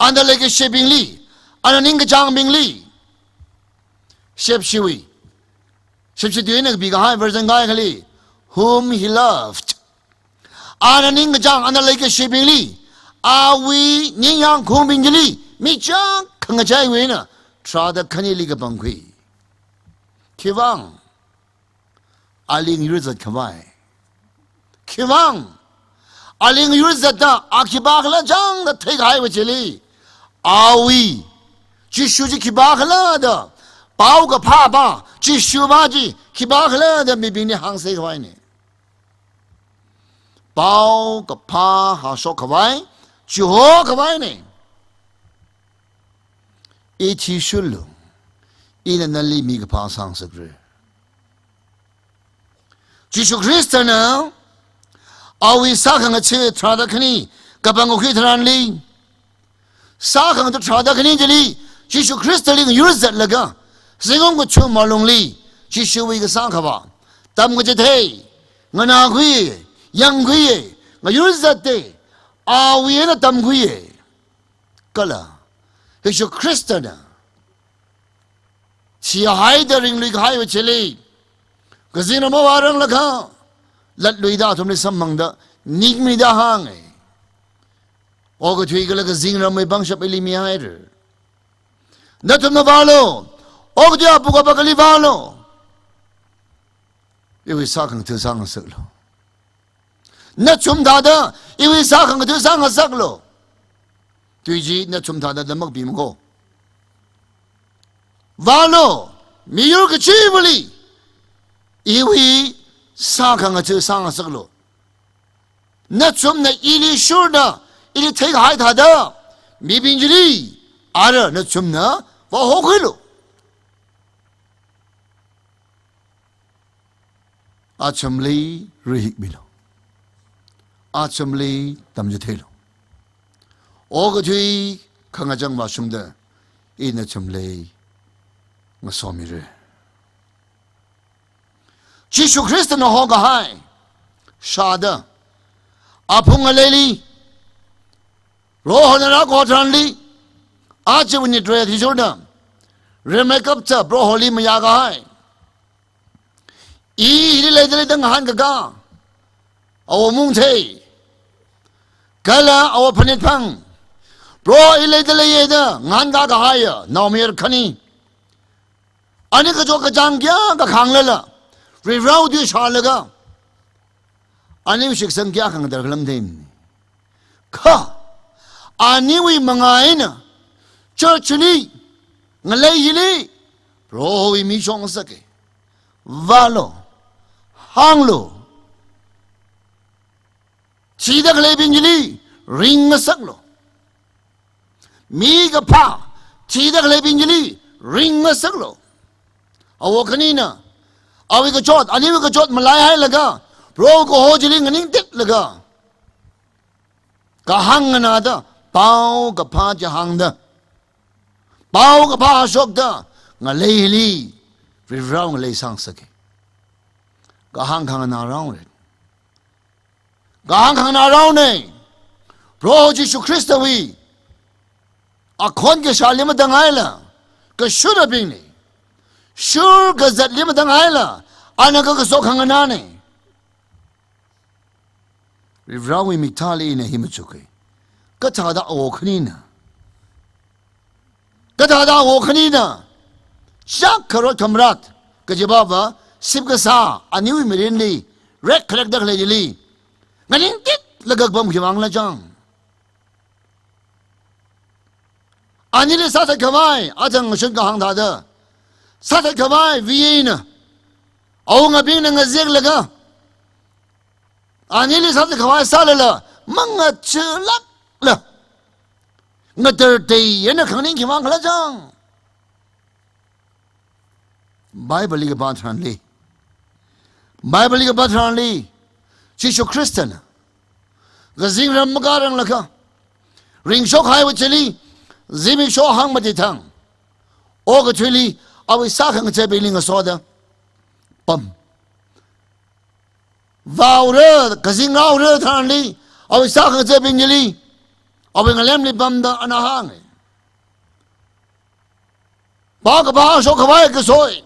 ana leikashibingli, ana ningkachāngbingli shepshiwui, shepshi tui eina kapikahai version kaikhali, whom he loved. Ana ningkachāng, ana leikashibingli, awui ningyāng khaungbing chili michang khangachaiwui eina tharāda khanili kapangkhui. Khiwuivang? Ali ngayurzat khavai. Khiwuivang? Ali ngayurzatda a khipākhala chāngda theikahaiwui chili, awui, Jishu chi khipākhala da, paokaphā pa, Jishu pa chi khipākhala da mibingli hāngsei khavaina. Paokaphā hashok khavai chihokhavaina. I thishurlu, ina nali mikaphā sāngasakra. Jishu Khristana awui sākhangatha tharāda khani kapangkhui tharanli, sākhangatha tharāda khani chili Jishu Khristali ngayurzatlaga, zingkum kathum malungli Jishuwui kasā khavā tamkachithei, nganākhui, yangkhui, ngayurzatta, awui eina tamkhui. Kala Jishu Khristana thihaida ringluikahaiwui chili, kazingramwui vāranglakha, latluida athumli samphangda nikmida hānga. Okathui kala kazingramwui pangshap ili mihaira. Nathumna vālu, okathui apuk apakli vālu, iwui sākhangatha sāngasaklu. Nathum thāda iwui sākhangatha sāngasaklu. Tui chi nathum thāda da makapimako. Vālu, miyur kachivali iwui sākhangatha sāngasaklu. Nathumna ili shurda, ili theikahai thāda mibing chili ara nathumna vāhokhuilu. Athumli rahikmilu. Athumli tamchitheilu. Okathui khangachang vāshungda ina nathumli ngasomira. Jishu Khristana hokahai shāda, aphung ngaleili Prohona rākahotranli, aja unit rei athishurda, rimeikapta Proholi mayākahai, i hili leida leida ngahānkaka, awo mungthei kala awo phanit phang, Proho i leida leiya da ngahānkakahaiya naomayara khani, ani kachot kachāng kayākha khānglala, Varewui tui shālaga, aniwui shitkasang kayākha ngatar khala matheimana. Kha aniwui manga eina church li, ngalei hili Prohowui mi shokngasaka. Vālu, hānglu, thida khaleibing chili ringngasaklu. Mi kaphā thida khaleibing chili ringngasaklu. Awo khanina awui kachot, aniwui kachot malaihailaga, Proho kaho chili nganingtitlaga, kahāng nganāda, paokaphā chi hāngda, paokaphā shokda, ngalei hili Varivarāwui ngalei sāngasaka. Kahāng khanganā rao re. Kahāng khanganā raona. Proho Jishu Khristawui akhon kashāli matānghaila, kashurabingna. Shur kazatli matānghaila, ana kakaso khanganāna. Varivarāwui mikthāli ina hi machuka. Kathāda awo khanina, kathāda awo khanina chāk kharot khamrat kajiva va, sip kasā aniwui mirinli, rekkharek da khalei chili nganingtitlaga kapam khivang khala chang. Anili sāthat khavai, athang ngashun kahāng thāda, sāthat khavai V A na, awungabingna ngazeklaga, anili sāthat khavai sālala, mangacheelākla, ngatar tei eina khanganing khivang khala chang. Bible li kapā tharanli, Bible li kapā tharanli, Jishu Khristana kazingram makāranglakha, ringshokhaowa chili, zimiksho hāng mati thang, okathuili awui sākhangatha̱bingli ngasoda pam. Vāhaora, kazingraora tharanli, awui sākhangatha̱bing chili, awui ngalemli pamda ana hānga. Paokaphā shokkhavai kasoi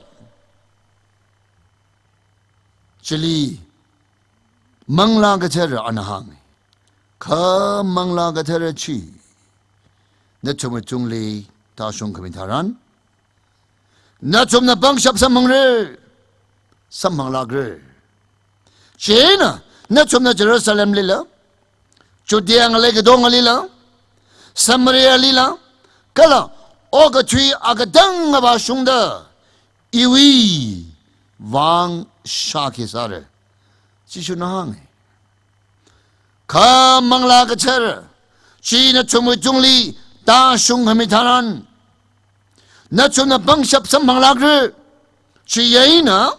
chili Manglā Kathara ana hānga. Kha Manglā Kathara chi nathumwui tungli tāshungkhami tharan, nathumna pangshap samphangra, samphanglākra. Chieina nathumna Jerusalemlila, Judea ngalei katongalila, Samarialila, kala okathui akatanga vāshungda, iwui vang shākhi sāra, Jishuna hānga. Kha Manglā Kathara chi nathumwui tungli tāshungkhami tharan, nathumna pangshap samphanglākra. Chieina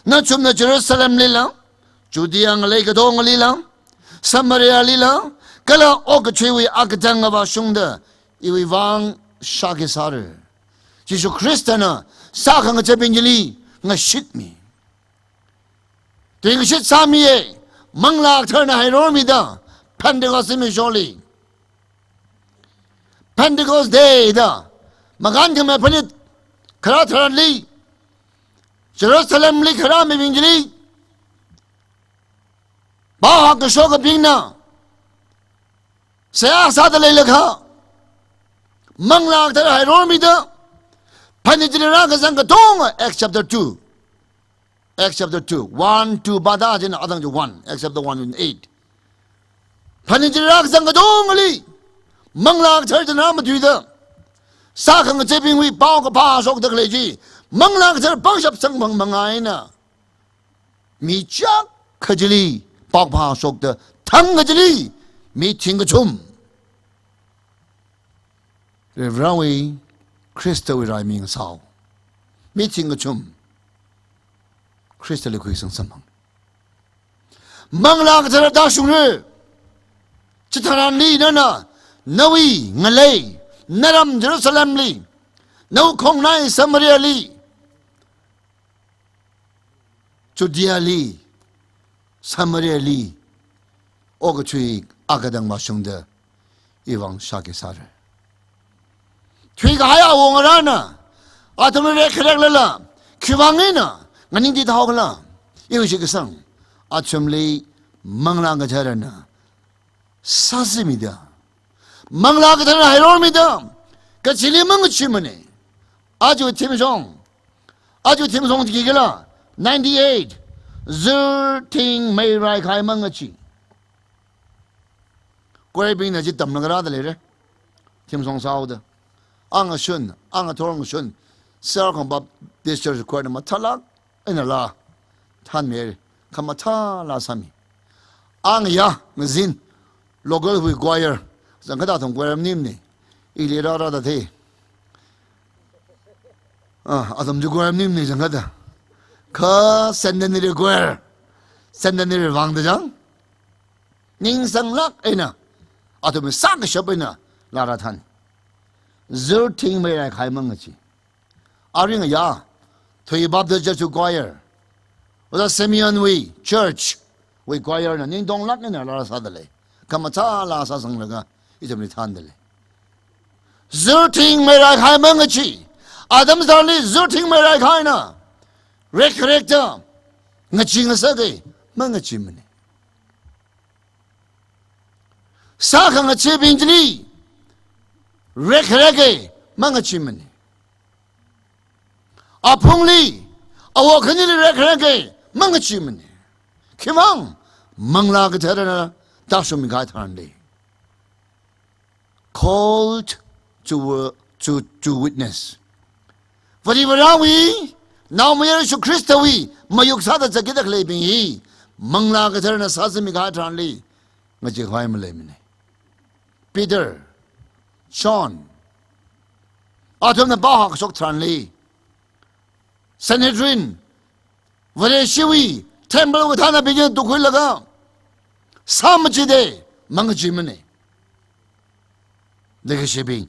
nathumna Jerusalemlila, Judea ngalei katongalila, Samarialila, kala okathuiwui akatanga vāshungda, iwui vang shākhi sāra. Jishu Khristana sākhangatha̱bing chili ngashitmi. Tuingashit sāmiya, Manglā Katharana hairormida, Pentecost zimiksholi. Pentecost Day da, makānkhamei phanit kharā tharanli, Jerusalemli kharāmibing chili, pao hāngkashokabingna seihā sāda leilakha, Manglā Kathara hairormida, phanit chili rākazang katonga, Acts chapter two. Acts chapter two, one, two, bada jin adang ju one, Acts chapter one and eight. Phanit chili rākazang katongali, Manglā Kathara china matuida, sākhangatha̱bingwui paokaphā shokda khalei chi, Manglā Kathara pangshap samphang manga eina, mi chiyākha chili paokaphā shokda, thangkachili mi thingkachum Varivarāwui, Khristawui raimi ngasao, mi thingkachum Khristali khuisang samphang. Manglā Kathara tāshungra. Chitharanli nana, nawui ngalei, naram Jerusalemli, nawui khongnai Samariali, Judeali, Samariali, okathui akatang vāshungda, iwui vang shākhi sāra. Thuikahai awunga rana, athumli rekkhareklala, khiwuivang eina nganingtithaokhala, iwui shitkasang, athumli Manglā Katharana sāzimida, Manglā Katharana hairormida, kachili mangacheemana. Aja theme song, aja theme song chi khikhala, ninety-eight. Zirthing meirai kahai mangachee. Choir bingna chi tamlaga rāda leira. Theme song sāhaoda. Angashun, angathor ngashun. Sir Khong Baptist Church Choir na mathālāk eina laa thānmira. Khamathā laa sāmi. Angayā, ngazin. Local wui choir. Zangkada thong choir maningmana. Ili rārāda thei. Ah, atam chi choir maningmana zangkada. Kha centenary choir. Centenary vangda chang. Ningsanglāk eina, athumwui sākashap eina, laa rāthān. Zirthing meirai kahai mangachee. Aring ayā, Thuiyu Baptist Church Choir. Oda Simeon wui church wui choir na ningtonglāk eina laa rāsāda lei. Khamathā laa sāsanglaga, ithumli thānda lei. Zirthing meirai kahai mangachee. Atam tharanli zirthing meirai kahaina. Rekkharekta ngachee ngasaka mangacheemana. Sākhangacheebing chili rekkhareka mangacheemana. Aphungli, awo khanili rekkhareka mangacheemana. Khivang, Manglā Katharana tāshungmi kahai tharanli. Called to, to, to witness. Varivarāwui, Naomayara Jishu Khristawui, mayuk sāda zatkida khaleibing hi, Manglā Katharana sāzāmi kahai tharanli, ngacheekhavai maleimana. Peter, John, athumna pao hākashok tharanli, Sanhedrin, Vareshiwui, temple kathānabing china tukhuilaga, sāmacheeda, mangacheemana. Leikashibing.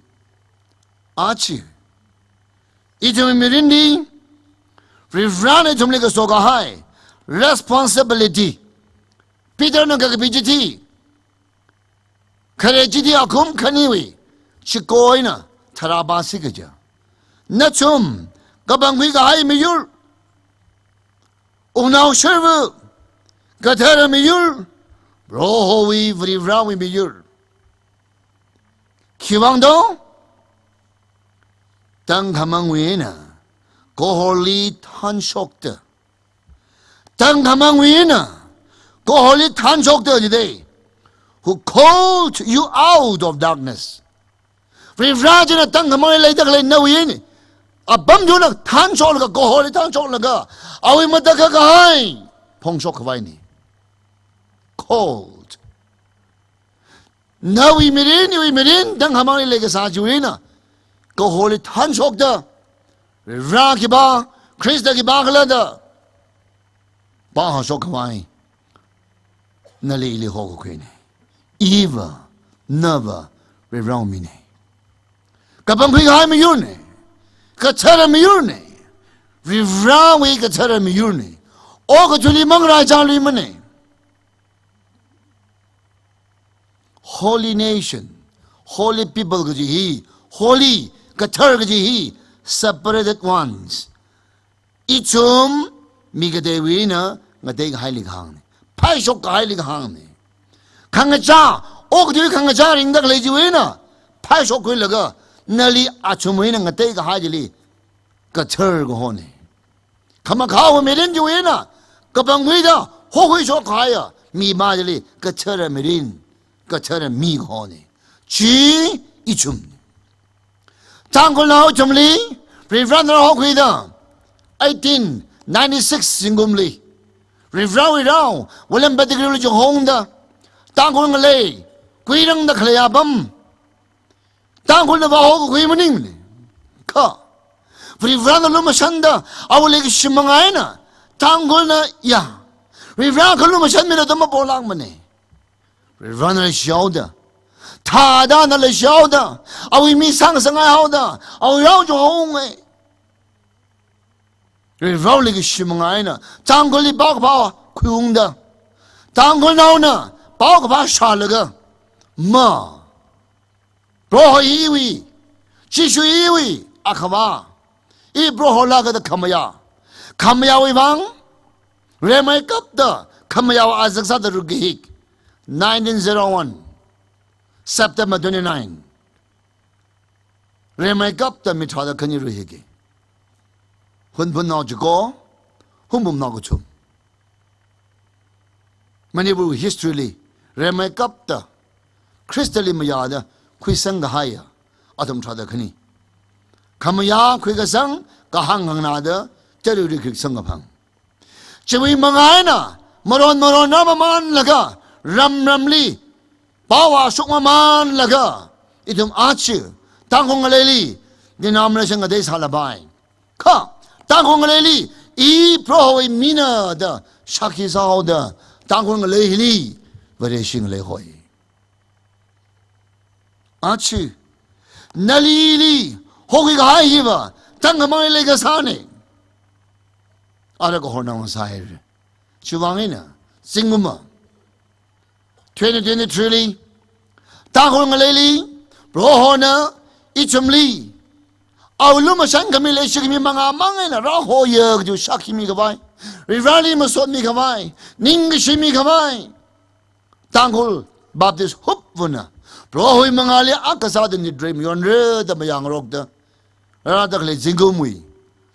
Aja. Ithumwui mirinli, Varivarāna ithumli kaso kahai, responsibility. Peterna kakapi chithi. Khare chithi akhum khaniwui, chiko eina, tharā pāsi kaja. Nathum, kapangkhui kahai miyur. Ungnao sharva, kathara miyur, Prohowui, Varivarāwui miyur. Khivang do, tangkhamangwui eina, kahorli thānshokta. Tangkhamangwui eina, kahorli thānshokta jida. Who called you out of darkness. Varivarā china tangkhamangli leida khalei nawui eina, apam china thānshoklaga, kahorli thānshoklaga, awui matakhak kahai, phongshok khavaina. Called. Nawui mirin, iwui mirin, tangkhamangli leikasā chiwui eina, kahorli thānshokta, Varivarā khipā, Khrista khipākhala da, pao hāshok khavai, nali ili hokakhuina. Iva, nava, Varivarāwui mina. Kapangkhui kahai miyurna, kathara miyurna, Varivarāwui kathara miyurna, okathuili mangarai chāluimana. Holy nation, holy people kaji hi, holy, kathar kaji hi, separated ones. Ithum mi kateiwui eina ngateikahaili kahāngna. Phaishok kahaili kahāngna. Khangachā, okathui khangachā ringda khalei chiwui eina, phaishokkhuilaga, nali athumwui eina ngateikahai chili, kathar kahona. Khamakhao mirin chiwui eina, kapangkhuida, hokhuishok kahaiya, mi ma chili, kathara mirin, kathara mi kahona. Chi ithumna. Tangkhulnao ithumli, Varivarāna rāhokhuida, eighteen ninety-six zingkumli, Varivarāwui rao, William Pettigrew li chihongda, Tangkhul ngalei, kuirangda khalei apam, Tangkhulna vāhokakhui maningmana. Kha, Varivarāna lumashanda, awui leikashi manga eina, Tangkhulna ya, Varivarā khalumashanmida da mapolākmana. Varivarāna leishihaoda, thāda na leishihaoda, awui mi sāngasakngai haoda, awui rao chihonga. Varivarāwui leikashi manga eina, Tangkhulli paokaphā khuiungda, Tangkhulnaona paokaphā shālaga, ma, Proho iwui, Jishu iwui, Akhavā, i Proho lākada khamayā, khamayāwui vang, rimeikapta, khamayāwui azak sāda rukahik, nineteen zero one, September twenty-nine. Rimeikapta mi tharāda khani ruihiki. Hunphunnao chiko, Hunpumnao kachum. Manipur history li, rimeikapta, Khristali mayāda khuisang kahaiya athum tharāda khani. Khamayā khuikasang kahāng khanganāda, tariuri khuisang kaphang. Chiwui manga eina, maron maronna mamanlaga, ram ramli, power shokmamanlaga, ithum aja, Tangkhul ngaleili, denomination ngatei sālapai. Kha, Tangkhul ngaleili, i Prohowui mina da, shākhi sāhaoda, Tangkhul ngalei hili, Vareshi ngalei hoi. Aja, nali ili, hokhui kahai hiva, tangkhamang leikasāne. Ara kahorna masāhaira. Chiwuivang eina, zingkumva, twenty twenty-three li, Tangkhul ngaleili, Prohona, ithumli, awui lumashan khami leishi khami mangamang eina rāhoiya kaji shākhi mikhavai, Varivarali masotmikhavai, ningkashi mikhavai, Tangkhul Baptist hup vuna, Prohowui mangāli akha sāda nitrei mayonra da mayāngarokda, rāda khalei zingkumwui,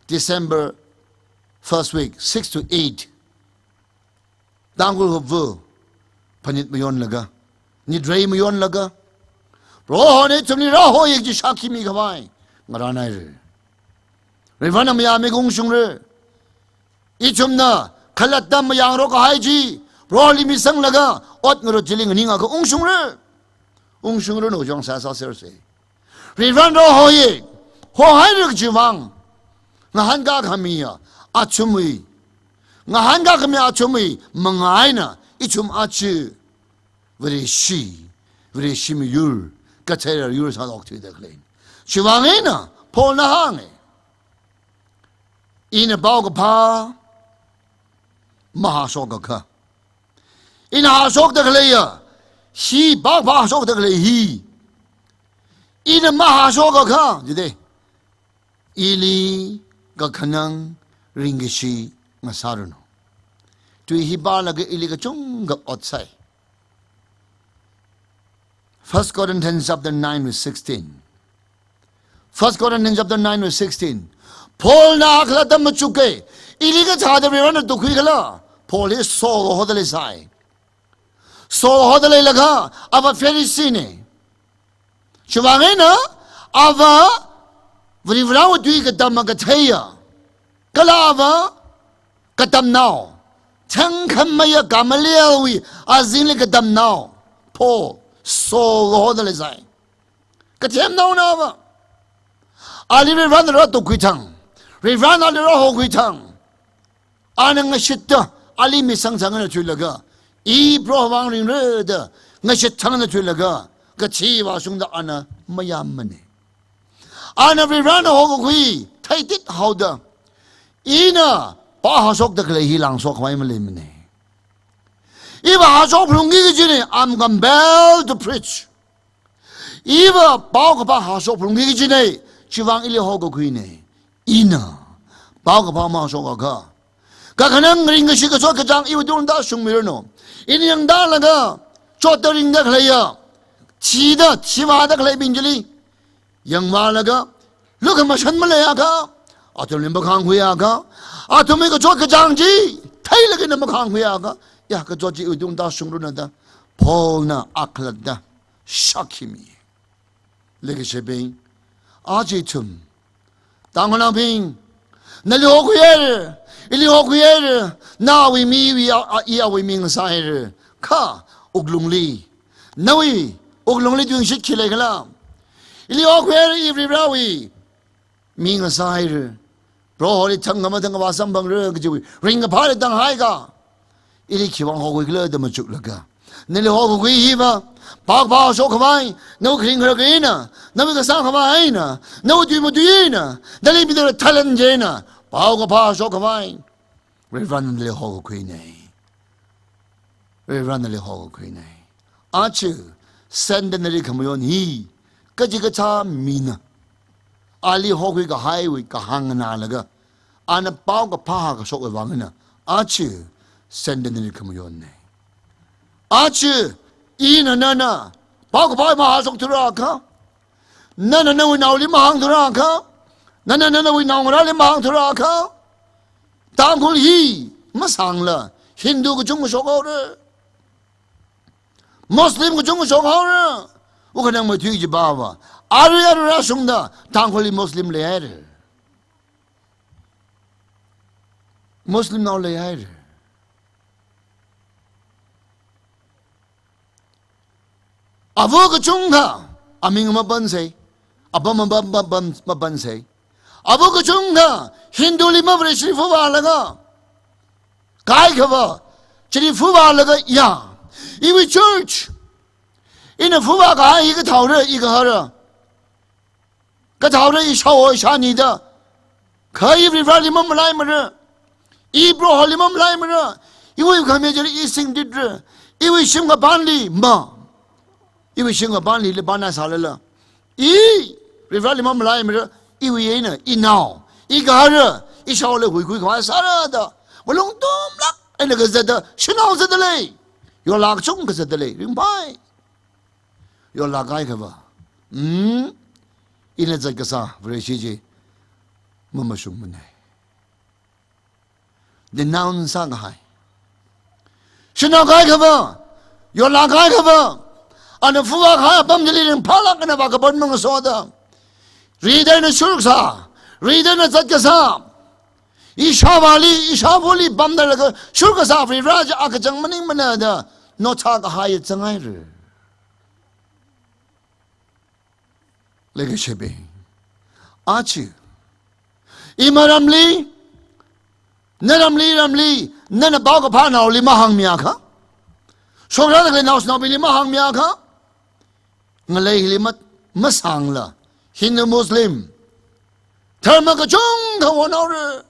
December first week, six to eight. Tangkhul hup vu, phanit mayonlaga, nitrei mayonlaga, Prohona ithumli rāhoiya kaji shākhi mikhavai, ngarānhaira. Varivarana mayāmi ungshungra. Ithumna khalatta mayāngarok kahai chi, Proholi misanglaga, ot ngarut chili nganingakha ungshungra. Ungshungra no jong sāsā serse. Varivarana hoiya, hohaira kajiwui vang. Ngahānkā khamiya, athumwui. Ngahānkā khami athumwui, manga eina, ithum aja. Vareshi, Vareshi miyur, kathara yur sālok thuida khalei. Chiwuivang eina, Paulna hānga. Ina paokaphā, mahāshokakha. Ina hāshokda khaleiya, hi paokaphā hāshokda khalei hi. Ina mahāshokakha, jide. Ili kakhanang ringkashi ngasāranu. Tui hi pālaga ili kachungkha ot sai. First Corinthians chapter nine verse sixteen. First Corinthians chapter nine verse sixteen. Paulna khalatta machuka, ili kathāda Varivarana tukhuikhala. Paul hi Saul hoda leisai. Saul hoda leilaga, ava Pharisee ne. Chiwuivang eina, ava Varivarawui tui katamma katheiya. Kala ava katamnao. Thangkhameiya Gamalielwui azingli katamnao. Paul, Saul hoda leisai. Kathemnaona ava. Ali Varivarana rātukhui thang. Varivarana ali rāhokhui thang. Ana ngashitta, ali misang sangana thuilaga, i Proho vang ringra da, ngashit thangna thuilaga, kathi vāshungda ana mayāmmane. Ana Varivarana hokakhui, theitit haoda, ina pao hāshokda khalei hi langshok khavai maleimane. Iva hāshok phalungki kajine, I'm compelled to preach. Iva paokaphā hāshok phalungki kajine, chiwuivang ili hokakhuine. Ina paokaphā mahāshokakha, kakhanang ringkashi kachot kachāng iwui tungda shungmiranu. Ina yangdalaga, chotda ringda khaleiya, thida, thivāda khaleibing chili yangvālaga, lukhamashan maleiakha, athumli makhāngkhuiakha, athumwui kachot kachāng chi theilaga ina makhāngkhuiakha, ya kachot chi iwui tungda shungranu da, Paulna akhalatta shākhi mi. Leikashibing, aja ithum, Tangkhulnaobing, nali hokhuihaira, ili hokhuihaira, nawui miwui a, a, i awui mi ngasāhaira, kha wuklungli, nawui wuklungli tuingashit khi leikhala? Ili hokhuihaira, i Varivarawui mi ngasāhaira. Proholi thangkha mathangkha vāsamphangra kajiwui ringkaphā leitang haikha, ili khiwuivang hokhuikhala da machuklaga, nali hokakhui hiva paokaphā hāshok khavai, nawui kharing kharak eina, nawui kasā khavai eina, nawui tui matui eina, nali mida thalan chieina paokaphā hāshok khavai Varivarana nali hokakhuine. Varivarana nali hokakhuine. Aja centenary khamayon hi kachikathā mina ali hokhui kahaiwui kahāng nganālaga, ana paokaphā hākashokwui vang eina aja centenary khamayonne. Aja ina nana paokaphā mahāshokthura kha, nana nawui naoli mahāngthura kha, nana nawui naongarāli mahāngthura kha, Tangkhul hi masāngla Hindu kachungkha shokhaora. Muslim kachungkha shokhaora. Wukhanang mathui chi bava. Arui arui rāshungda Tangkhulli Muslim leihaira. Muslimnao leihaira. Ava kachungkha aming mapansei. Apam mapam, mapam, mapansei. Ava kachungkha Hinduli mavareshi fuvālaga kaikhava, chili fuvālaga ya. Iwui church, ina fuvākahai hi kathaora, i kahara. Kathaora ishao ishani da. Kha i Varivarali mamalaimara. I Proholi mamalaimara. Iwui khami chili i singditra. Iwui shim kapanli ma. Iwui shim kapanli lipana sālala. I Varivarali mamalaimara. Iwui eina, inao, i kahara, ishaoli huikhui khavai sāra da. Malung tumlāk eina kazata, shanao zata lei. Yorlāk kachungkha zata lei. Ringphai. Yorlāk kaikhava. Hmm? Ina zat kasā Vareshi chi mamashungmanei. Denounce sākahai. Shanao kaikhava, yorlāk kaikhava, ana fuvākahai apam chili ringphālāk eina vākapan mangasoda. Rida eina shurkasā, rida eina zat kasā. Ishāvāli, ishāvali pamdalaga shurkasā Varivara chi akachang maningmana da notsākahai zanghaira. Leikashibing, aja imaramli, naramli, ramli, nana paokaphā naoli mahāngmiakha, shokra daklei naoshinaobingli mahāngmiakha, ngalei hili mat, masāngla, Hindu Muslim, dharma kachungkha wonhaora.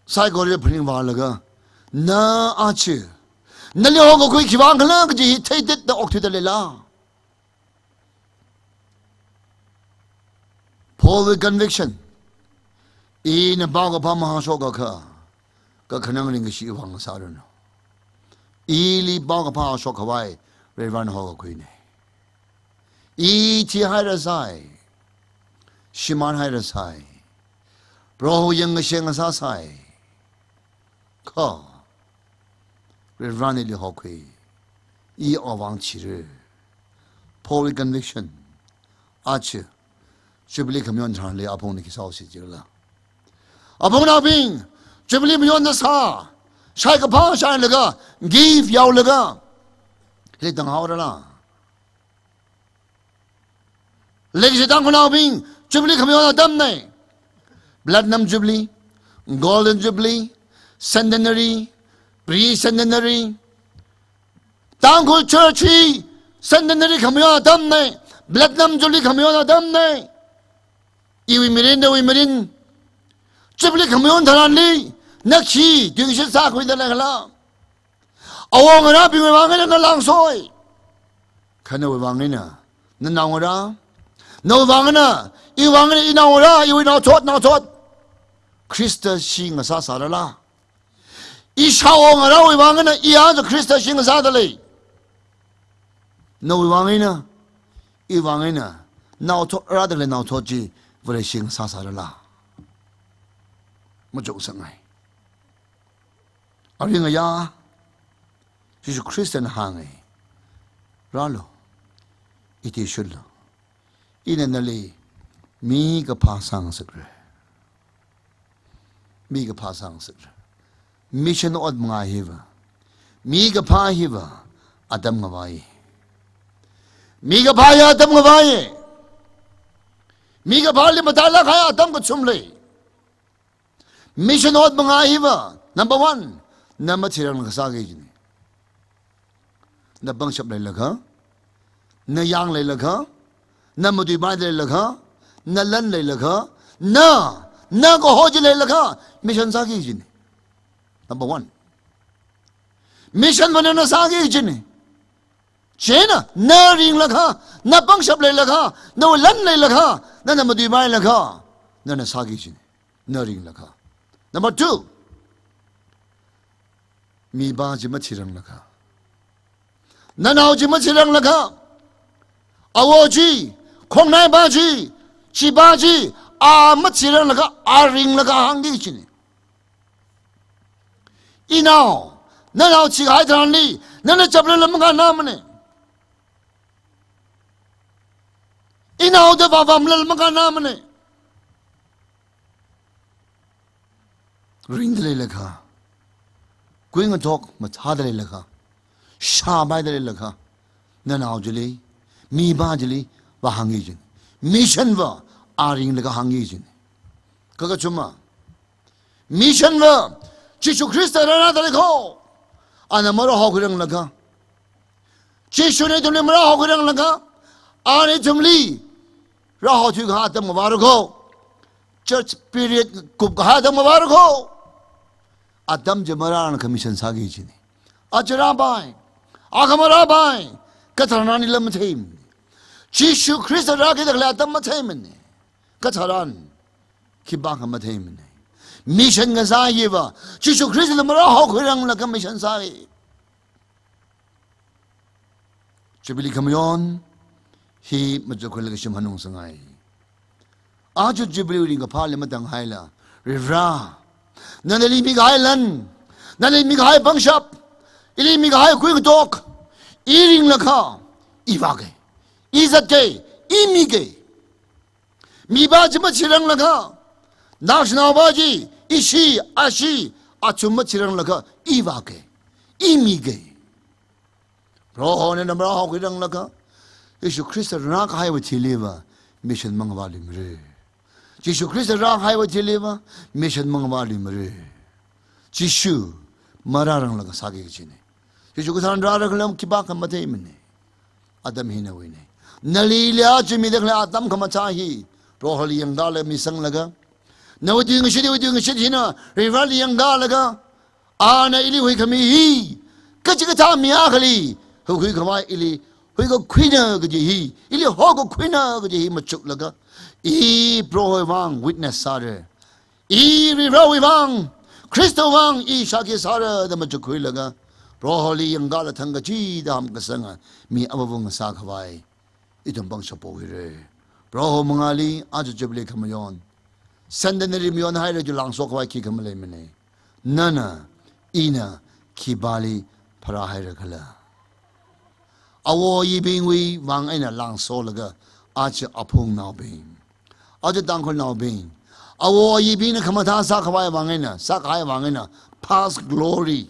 Saikora phaningvālaga, na aja nali hokakhui khiwuivang khala kaji hi theititda okthuida leila? Paulwui conviction. Ina paokaphā mahāshokakha, kakhanang ringkashi vang sāranu. Ili paokaphā shokkhavai Varivarana hokakhuinei. I thihairasai. Shimānhairasai. Proho yangkasheng sāsai. Kha Varivarana ili hokhui. I awui vang thira. Paulwui conviction. Aja Jubilee khamayon tharanli aphungna khi sāhaosi jila? Aphungnaobing, Jubilee mayonda sā, shaikaphā shailaga, gift yaolaga, hili tānghaorala? Leikashi Tangkhulnaobing, Jubilee khamayon atamnei. Platinum Jubilee, Golden Jubilee, Centenary, Pre-Centenary. Tangkhul Church hi Centenary khamayon atamnei, Platinum Jubilee khamayon atamnei. Iwui mirin, nawui mirin, Jubilee khamayon tharanli na khi tuingashit sākhuida leikhala? Awo ngarābingwui vang eina na langsoi. Kha nawui vang eina, na naongarā, nawui vang eina, iwui vang eina, inaongarā, iwui naothot, naothot Khrista shi ngasā sārala? Ishāwo ngarāwui vang eina, i aja Khrista shi ngasāda lei. Nawui vang eina, iwui vang eina, naothot rāda lei naothot chi Vare shi ngasā sārala? Machuksangngai. Aring aya, Jesu Khristana hānga, rālu, ithishutlu, ina nali mi kaphā sāngasakra. Mi kaphā sāngasakra. Mission ot manga hiva, mi kaphā hiva atam ngavai. Mi kaphā ya atam ngavai. Mi kaphāli matailāk kahai atam kachum lei. Mission ot manga hiva, number one, na mathirang kasā kajina. Na pangshap leilakha, na yang leilakha, na matuipai leilakha, na lan leilakha, na, na kaho chi leilakha, mission sāki kajina. Number one. Mission va nana sāki kajina. Chieina, na ringlakha, na pangshap leilakha, na lan leilakha, nana matuipailakha, nana sāki kajina. Na ringlakha. Number two, mipā chi mathiranglakha, nanao chi mathiranglakha, awo chi, khongnaipā chi, chipā chi, a mathiranglakha, a ringlakha hāngki kajina. Inao, nanao chihai tharanli, nana chaplala makannamane. Inao da vāvamlala makannamane. Ringda leilakha, kuingatok mathāda leilakha, shāpaida leilakha, nanao chili, mipā chili vāhāngi jin. Mission va a ringlaga hāngi jin. Kha kachuma, mission va Jishu Khrista rānada lei kho. Ana marāhaokhuiranglakha, Jishuna ithumli marāhaokhuiranglakha, ana ithumli rāhaothuikahai atam ngavāra kho. Church period kupkahai atam ngavāra kho. Atam chi marāranglakha mission sāki jine. Aja rāpai, akha marāpai, katharan ila matheimane. Jishu Khrista rākida khalei atam matheimane. Katharan khipākha matheimane. Mission kasā hiva Jishu Khristana marāhaokhuiranglakha mission sāi. Jubilee khamayon hi machukkhuilaga shim hanung sangai. Aja Jubilee ringkaphāli matanghaila, Varivara, nana ili mikahai lan, nana ili mikahai pangshap, ili mikahai kuingatok, i ringlakha, i vāke, i zatke, i mike. Mipā chi machiranglakha, naoshinao pā chi, ishi, ashi, achum machiranglakha, i vāke, i mike. Prohona marāhaokhuiranglakha, Jishu Khrista rākahaiwui thiliva mission mangavāluimara. Jishu Khrista rākahaiwui thiliva mission mangavāluimara. Jishu marāranglakha sāki kajine. Jishu katharan rāra khala khipākha matheimane. Atam hi nawuine. Nali ili aja mida khalei atam khamathā hi Proholi yangkalaga misanglaga, nawui tuingashit, iwui tuingashit hina Varivarali yangkalaga, ana ili huikhami hi kachikathā mi akhali huikhui khavai, ili huikakhuina kaji hi, ili hokakhuina kaji hi machuklaga, i Prohowui vang witness sāra. I Varivarawui vang, Khristawui vang i shākhi sāra da machukkhuilaga, Proholi yangkala thang kachida hamkasanga mi avāvung sākhavai ithum pangshap pokhuira. Proho mangāli aja Jubilee khamayon, Centenary mayon haira chi langso khavai khikha maleimane. Nana, ina khipāli pharāhaira khala? Awo ayibingwui vang eina langsolaga, aja aphungnaobing, aja Tangkhulnaobing, awo ayibingna khamathā sākhavai vang eina, sākahai vang eina, past glory,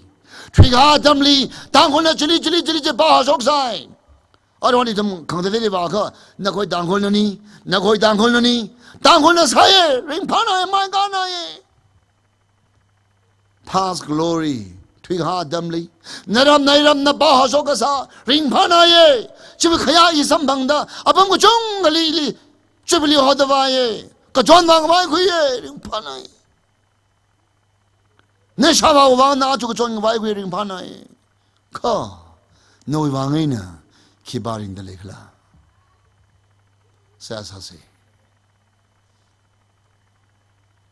thuikahai atamli Tangkhulna chili, chili, chili, chili pāhāshoksai. Aruihon ithum khangateili vākha, nakhoi Tangkhulnani, nakhoi Tangkhulnani, Tangkhulna sāya, ringphānāya, maikānāya. Past glory, thuikahai atamli, naram nairamna pāhāshok kasā, ringphānāya. Chiwui khayā i samphangda, apam kachungkhali ili Jubilee hoda vāya. Kachon vang vaikhuiya, ringphānāya. Nashāvāwui vang na aja kachon vaikhui, ringphānāya. Kha nawui vang eina khipā ringda lei khala? Seihā sāsa.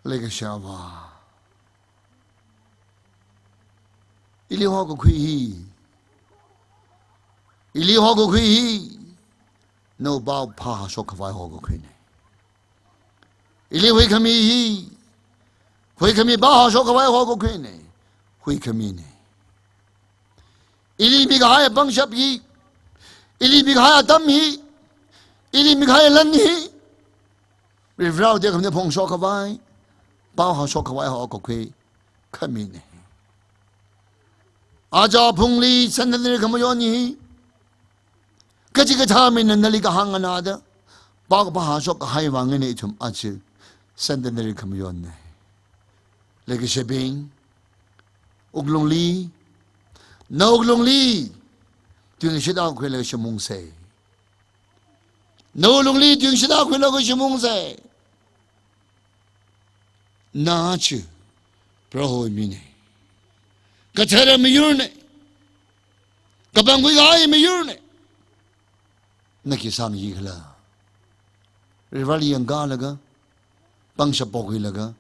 Leikashiya Avā, ili hokakhui hi, ili hokakhui hi, nawui pao phāhāshok khavai hokakhuine. Ili huikhami hi, huikhami pāhāshok khavai hokakhuine, huikhamine. Ili mikahai pangshap hi, ili mikahai atam hi, ili mikahai lan hi, Varivarāwui tekhamatei phongshok khavai, pao hāshok khavai hokakhui khamine. Aja phungli Centenary khamayon hi, kachikathā mina nali kahāng nganāda, pao kapā hāshok kahai vang eina ithum aja Centenary khamayonne. Leikashibing, wuklungli, nawui wuklungli tuingashit akha khuilaga shimungsa. Nawui wuklungli tuingashit akha khuilaga shimungsa. Na aja Prohowui mine. Kathara miyurne. Kapangkhui kahai miyurne. Na khi sāngayi khala? Varivarāli yangkalaga, pangshap pokhuilaga,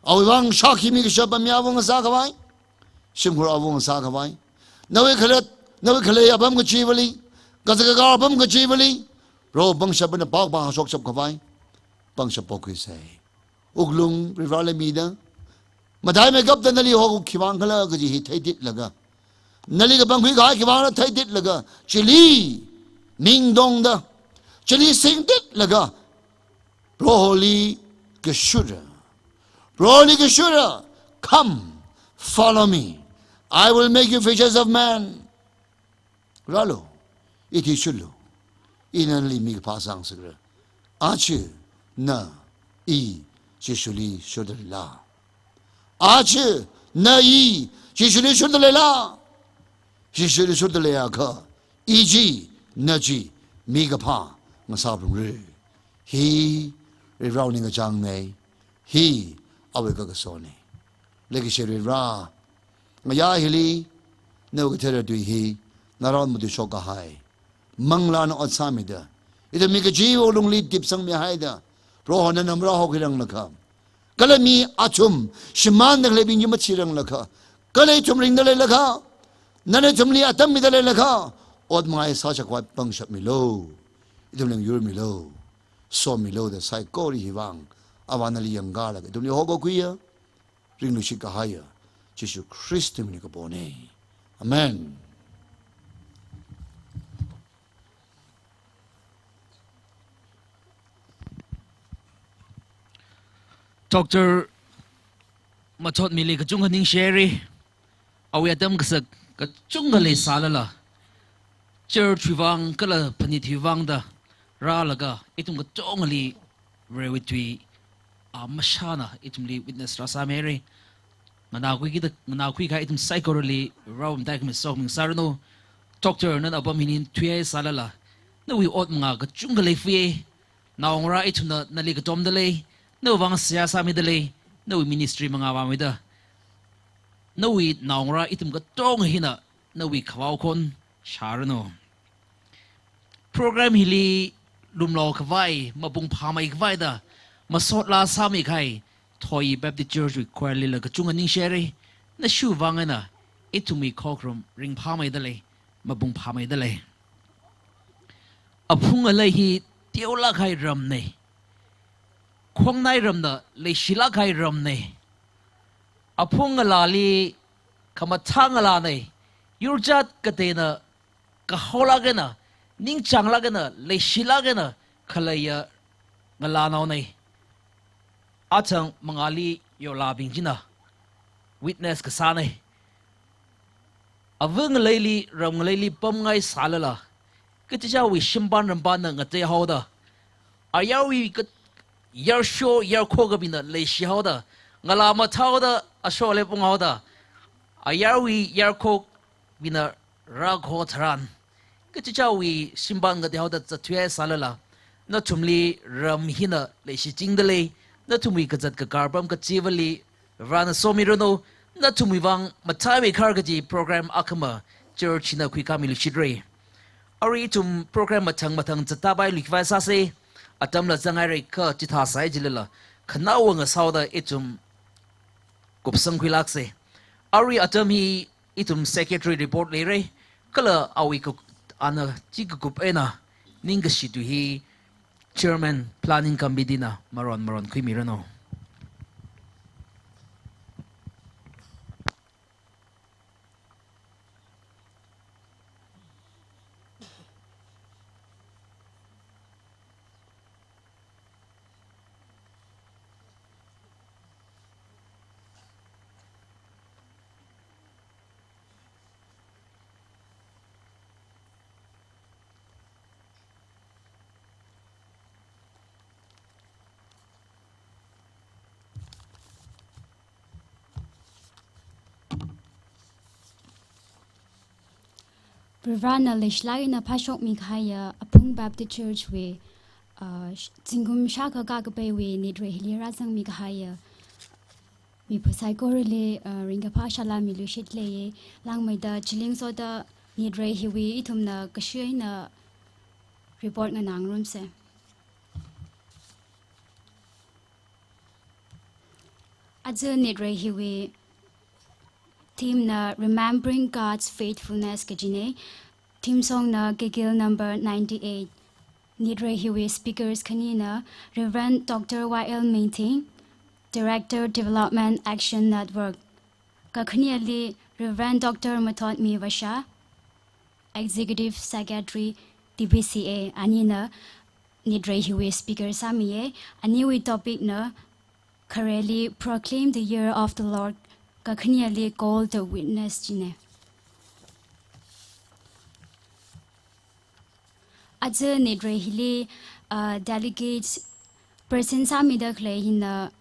awui vang shākhi mikashap apam mi awunga sākhavai, shimkhur awunga sākhavai, nawui khalat, nawui khalei apam kachivali, kazā kakar apam kachivali, Proho pangshapna pao kapā hāshokshap khavai pangshap pokhuisa. Wuklung Varivarāli mida, Mataimeikapta nali hokhaowa khivang khala kaji hi theititlaga, nali kapangkhui kahai khivangla theititlaga, chili ningtongda, chili singtitlaga, Proholi kashura. Proholi kashura, "Come, follow me. I will make you fishers of men." Rālu, ithishurlu, ina nali mikaphā sāngasakra. Aja, na, i, Jishuli shurdalei la? Aja, na, i, Jishuli shurdalei la? Jishuli shurdaleiakha, i chi, na chi, mikaphā ngasāphalungra. Hi Varivarāwui ningkachāngna. Hi awui kakasona. Leikashi Varivara, ngayā hili nawui kathara tui hi naraon matuishok kahai manglāna ot sāmida, ithumwui kachiwui lungli tipsangmihaida, Proho nana marāhokhuiranglakha, kala mi athum shimānda khaleibing chi machiranglakha, kala ithum ringda leilakha, nana ithumli atam mida leilakha, ot mangai sāshap khavai pangshap milu. Ithumli yurmilu, somilu da saikora hivang Avā nali yangkalaga ithumli hokhaokhuiya, ringluishit kahaiya Jishu Khristawui mingli kapona. Amen. Doctor Mathotmili kachungkha ningshira. Awui atam kasak kachungkha leisālala, church wui vang kala phanit wui vangda rālaga ithum katongali Varewui tui, a, mashana ithumli witness rāsāmira. Nganākhuikida, nganākhui kahai ithum saikorali Varewui matai khami sokhami ngasāranu. Doctor, nana apam hili thuihaisālala, nawui ot manga kachungkha leifuiya. Naongarā ithumna nali katomda lei, nawui vang seihā sāmida lei, nawui ministry mangā vāmida. Nawui naongarā ithum katonga hina nawui khavao khon shāranu. Program hili lumlo khavai, mapung phāmei khavaida masot laa sāmi kahai Thoyee Baptist Church wui choir lila kachungkha ningshira. Nashiwui vang eina ithumwui khokharum ringphāmeida lei, mapung phāmeida lei. Aphung ngalei hi teolāk kahai ramna. Khongnai ramna, leishilāk kahai ramna. Aphung ngalāli khamathā ngalāna. Yurjat kateina kahaolāk eina, ningchānglāk eina, leishilāk eina khaleiya ngalānaona. Athang mangāli yorlābing china witness kasāna. Ava ngaleili, ram ngaleili pamngaisālala, kachichāwui shimpan rampanna ngateihaoda, ayarwui ka-, yarsho yarkho kabingna leishihaoda, ngalā mathāhaoda ashokli punghaoda, ayarwui yarkho bingna rākho tharan, kachichāwui shimpan ngateihaoda zatthuihaisālala, nathumli ram hina leishichingda lei. Nathumwui kazat kakar apam kachivali Varena somiranu. Nathumwui vang mathāmeikharkaji program akhama church hina khuikhamiluishitra. Arui ithum program mathang mathang zattāpailui khavai sāsa. Atamla zanghairakha chithāsai jilala, khanaowa ngasāhaoda ithum kupsangkhuilāksa. Arui atam hi ithum secretary report leira, kala awui kuk-, ana chi kakup eina ningkashi tui hi Chairman Planning Committee na maron maron khuimiranu. Varivarana leishilāk eina phāshokmi kahaiya Aphung Baptist Church wui, uh, sh-, zingkum shākha kakapaiwui nitrei hili rāzangmi kahaiya mipha saikorali, uh, ringkaphā salām miluishit leiya. Langmeida chilingsoda nitrei hiwui ithumna kashi eina report nganāngarumsa. Aja nitrei hiwui theme na Remembering God's Faithfulness kajina. Theme song na Gilgal number ninety-eight. Nitrei hiwui speakers khanina Reverend Doctor Y L Mingthing, Director, Development Action Network. Kakhaneli Reverend Doctor Mathotmi Vasha, Executive Secretary, T B C A, anina nitrei hiwui speaker sāmiya. Aniwui topic na khareli Proclaim the Year of the Lord, kakhaneli Call the Witness china. Aja nitrei hili, uh, delegates present sāmida khalei hina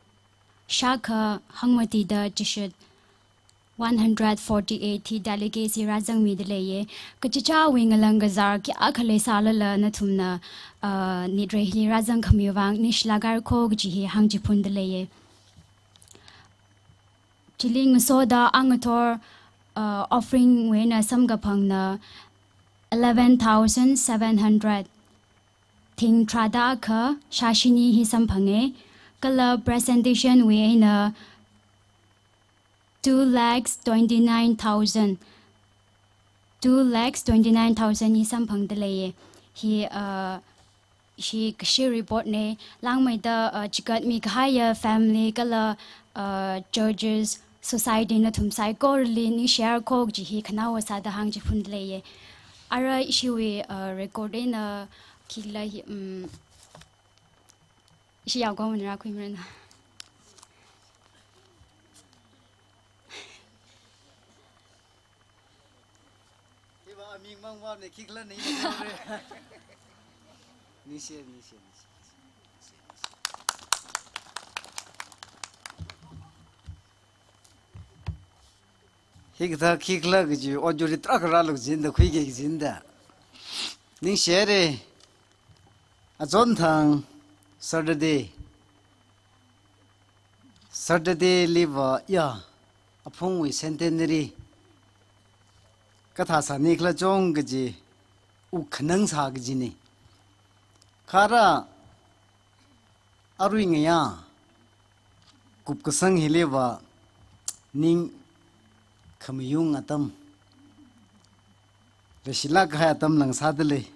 shākha hangmatida chishit one hundred forty-eight hi delegates hi rāzangmida leiya. Kachichāwui ngalang kazār kayākha leisālala nathumna, uh, nitrei hili rāzangkhami vang ningshilāk haira kho kaji hi hāngchiphunda leiya. Chili ngasoda angathor, uh, offering wui eina samkaphangna eleven thousand seven hundred. Thing tharāda akha shāshini hi samphanga. Kala presentation wui eina two lakhs twenty-nine thousand, two lakhs twenty-nine thousand hi samphangda leiya. Hi, uh, hi kashi report na. Langmeida, uh, chigatmi kahaiya family kala, uh, churches, society nathum saikorali ningshi haira kho kaji hi khanaowa sāda hāngchiphunda leiya. Ara ishiwui, uh, record eina khikhala hi, um, ishi yaokahomana rākhuimarana. Iva aming mang vāne khikhala ni. Ningshi, ningshi, ningshi. Hikathā khikhala kaji audio ri tarākha rālu kajina da, khuiki kajina da. Ningshi haira. Achonthang Saturday, Saturday liva ya, aphungwui centenary kathā sāni khala chong kaji, wuk khanang sā kajina. Kha ara arui ngayā kupkasang hiliva ning khamayung atam, leishilāk kahai atam lāngsāda lei.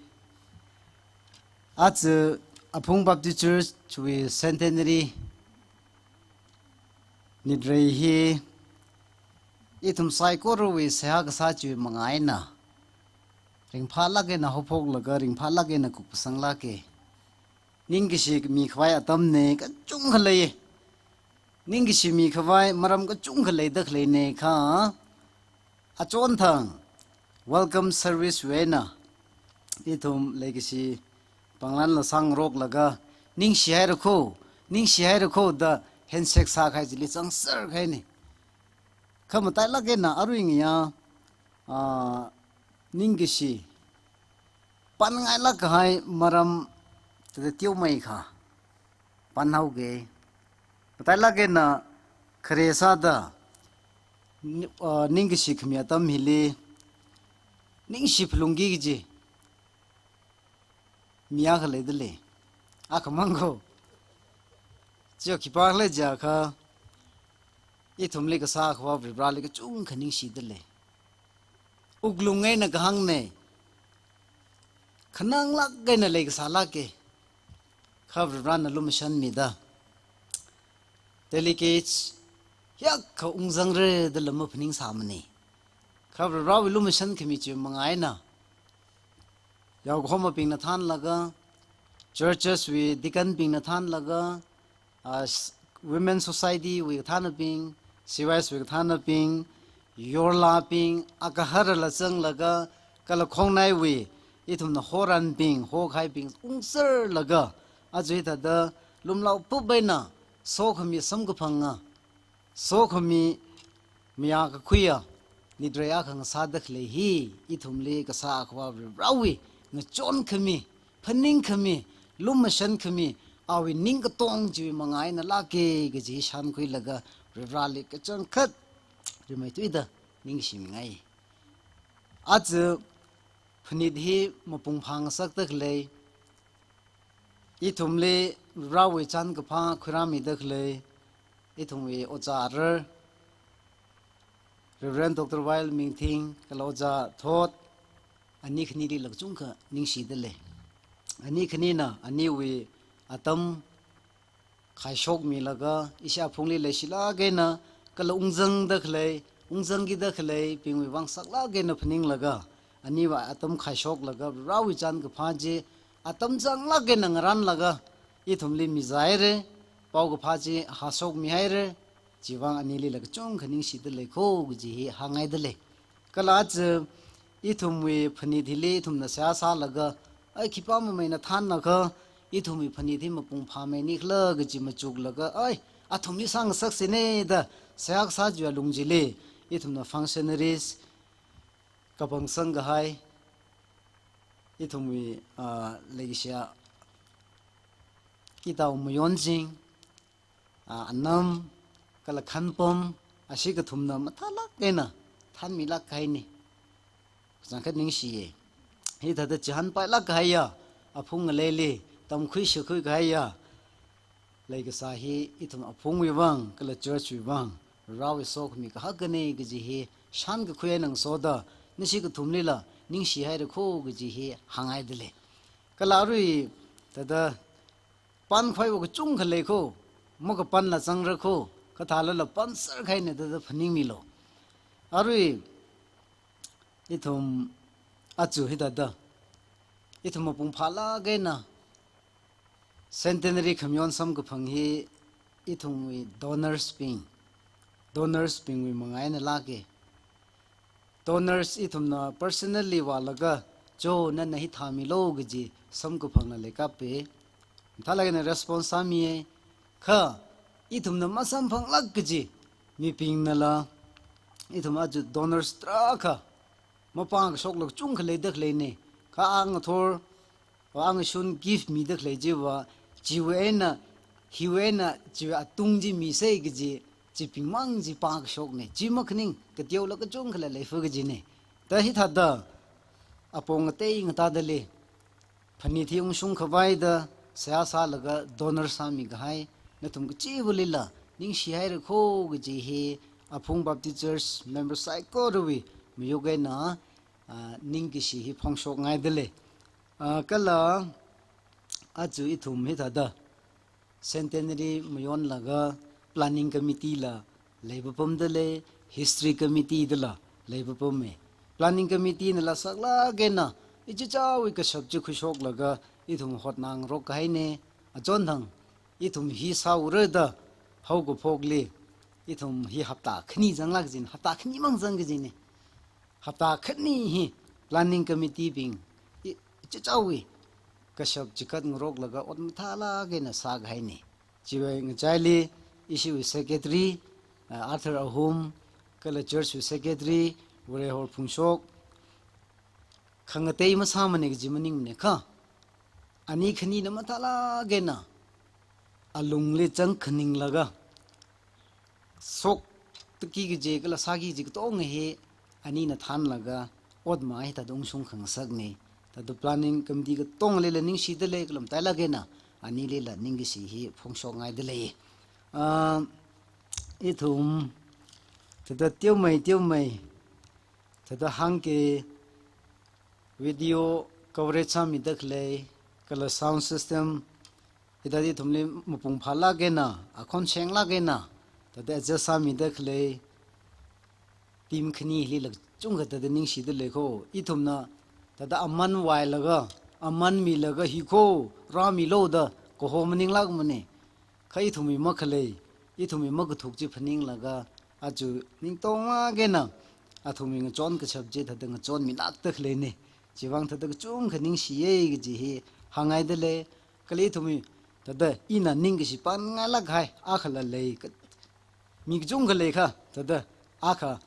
Aja Aphung Baptist Church wui centenary nitrei hi ithum saikorawui seihā kasā chiwui manga eina ringphālāk eina haophoklaga, ringphālāk eina kupkasanglāka. Ningkashi mikhavai atamna, kachungkha lei. Ningkashi mikhavai maram kachungkha leida khaleina kha, achonthang welcome service wui eina ithum leikashi panglanla sāngaroklaga, ningshi haira kho, ningshi haira kho da handshake sākahai chili zangser kahaina. Kha matailāk eina arui ngayā, ah, ningkashi panngailāk kahai maram tata teomeikha pannhaoga. Matailāk eina khare sāda ni-, ah, ningkashi khami atam hili ningshi phalungki kaji mi akha leida lei. Akhamang kho. Chiya khipākhala jiakha, ithumli kasā Akhava Varivarāli kachungkha ningshida lei. Wuklung eina kahāngna, khananglāk eina leikasālāka. Kha Varivarāna lumashanmida delegates hiyākha ungzangra da lam maphaningsāmana. Kha Varivarāwui lumashan khami chiwui manga eina, yaokahomabingna thānlaga, churches wui deacon bingna thānlaga, ah, s-, women society wui kathānabing, C Y S wui kathānabing, yorlābing, agaharala zanglaga, kala khongnaiwui ithumna horanbing, hokahaibing ungzarlaga, aja hithāda lumlao pup eina sokhami samkaphanga, sokhami mayā kakhuiya nitrei akha ngasāda khalei hi, ithumli kasā Akhava Varivarāwui ngachonkhami, phaningkhami, lumashankhami, awui ningkatong chiwui manga eina lāka kaji shankhuilaga Varivarāli kachangkhat rimeithuida ningshimingai. Aja phanit hi mapung phāngasakda khalei, ithumli Varivarāwui chānkaphā khuirāmida khalei, ithumwui ojā arar, Reverend Doctor Y L Mingthing, kala ojā Thot, ani khanilila kachungkha ningshida lei. Ani khanina aniwui atam khaishokmilaga, ishi aphungli leishilāk eina, kala ungzangda khalei, ungzangkida khaleibingwui vang saklāk eina phaninglaga, aniva atam khaishoklaga, Varewui chānkaphā chi atam zanglāk eina ngaranlaga, ithumli mizāhaira, paokaphā chi hāshokmihaira, chivang anilila kachungkha ningshida lei kho kaji hi hāngngaida lei. Kala aja ithumwui phanit hili ithumna seihā sālaga, ai khipā mameina thānakha, ithumwui phanit hi mapung phāmei nikhala kaji machuklaga, ai, athumli sāngasaksei ne da seihā kasā chiwui alung chili, ithumna functionaries, kapangsang kahai, ithumwui, ah, leikashiya, itao mayonching, ah, anam, kala khanpam, ashi kathumna mathālāk eina thānmilāk kahaina. Kachangkhat ningshiya. Hithāda chihānpailāk kahaiya, aphung ngaleili, tamkhui shākhui kahaiya, leikasā hi ithum aphungwui vang, kala church wui vang, Varewui sokhami kahak eina kaji hi, shānkakhui eina ngasoda, nashi kathumlila, ningshihaira kho kaji hi hāngngaida lei. Kala arui, thāda, pankhuiva kachungkha lei kho, makapanla zangra kho, kathālala panser kahaina da, da phaningmilu. Arui, ithum aja hithāda, ithum mapung phālāk eina, centenary khamayon samkaphang hi ithumwui donors bing, donors bingwui mangā eina lāka. Donors ithumna personally vālaga, "Cho, nana hi thāmilu," kaji samkaphangla leikapa. Mathālāk eina response sāmiya. Kha ithumna masamphanglāk kaji mibingnala, ithum aja donors tarākha mapāngkashokla kachungkha leida khaleina. Kha angathor, va angashun gift mida khalei chiva, chiwui eina, hiwui eina, chiwui atung chi misei kaji, chibingmang chi pāngkashokna. Chi makhaning, kateola kachungkhala leifa kajina. Da hithāda, apong ngatei ngatāda lei, phanit hi ungshung khavai da, seihā sālaga donor sāmi kahai, nathum kachivalila, ningshihaira kho kaji hi, Aphung Baptist Church member saikorawui mayuk eina, ah, ningkashi hi phongshokngaida lei. Ah, kala aja ithum hithāda centenary mayonlaga planning committee la leipapamda lei, history committee dala leipapama. Planning committee nala saklāk eina ichichāwui kashap chi khuishoklaga ithum hotnangarok kahaina. Achonthang ithum hi sāura da haokaphokli ithum hi hapta khani zanglāk kajina, hapta khanimang zang kajina. Hapta khani hi planning committee bing i, ichichāwui kashap chikat ngaroklaga ot mathālāk eina sākahaina. Chiwui ngachaili ishiwui secretary, ah, Arthur Ahum, kala church wui secretary, Varehor Phungshok, khangatei masāmana kaji maningmana kha, ani khanina mathālāk eina alungli chang khaninglaga, shoktaki kaji kala sāki kaji katonga hi anina thānlaga, otma hithāda ungshung khangasakna. Thāda planning committee katongalila ningshida lei, kala matailāk eina anilila ningkashi hi phongshokngaida lei. Ah, ithum thāda teomei, teomei, thāda hāngki video coverage sāmida khalei, kala sound system, hithāda ithumli mapung phālāk eina, akhon shenglāk eina, thāda adjust sāmida khalei, team khani hilila kachungkha thāda ningshida lei kho. Ithumna thāda aman vailaga, aman milaga hi kho, rāmilu da kaho maninglākmana. Kha ithumwui makhalei, ithumwui makathuk chi phaninglaga, aja ningtonglāk eina athumwui ngachon kashap chi thāda ngachonmilākda khaleina. Chivang thāda kachungkha ningshiya kaji hi hāngngaida lei. Kala ithumwui thāda ina ningkashi pānngailāk kahai akhala lei, ka, mi kachungkha lei kha, thāda akha,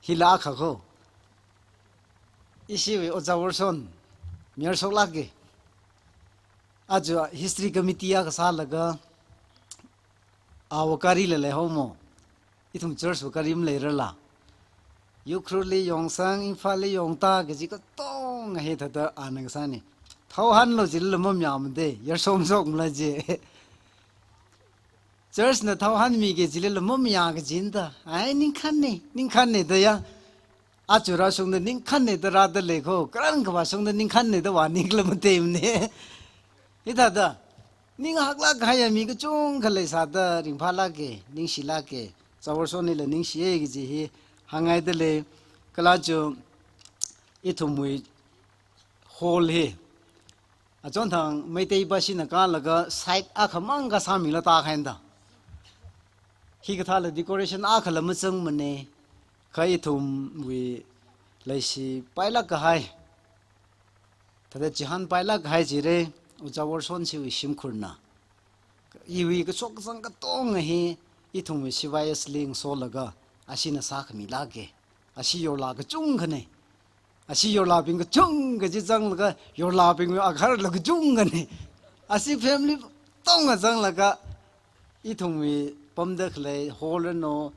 hila akha kho. Ishiwui Ojā Warson, mayar shoklāka. Aja history committee akha sālaga, awui garila leihaomo. Ithum church wui gari maleirala. Ukhrulli yongsang, Imphalli yongda kaji katonga hi thāda ana kasāna. Thao hanlu jilala mamayāmada, yarshom shokmala ji. Church na thao hanmiki jilala mamayā kajina da. Ai, ningkhanna, ningkhanna da ya. Aja rāshungda ningkhanna da rāda lei kho. Karan kavā shungda ningkhanna da vāningla matheimana. Hithāda Ning haklāk kahaiya mi kachungkha leisāda ringphālāke, ningshilāke, Oja Worson nila ningshiye kaji hi hāngngaidalei, kala chu ithumwui hall hi, achonthang Meitei bashina kālaga side akhamang kasāmila tākahaina da. Hikathāla decoration akhala mazangmane, kha ithumwui leishipailāk kahai, thāda chihānpailāk kahai chire, Oja Worson shiwui shimkhurna. Iwui kashok kazang katonga hi, ithumwui C Y S li ngasolaga, ashina sākhamilāke. Ashi yorlā kachungkhane. Ashi yorlābing kachungkha chi zanglaga, yorlābingwui agharla kachungkhane. Ashi family katonga zanglaga, ithumwui pamda khalei hall rano,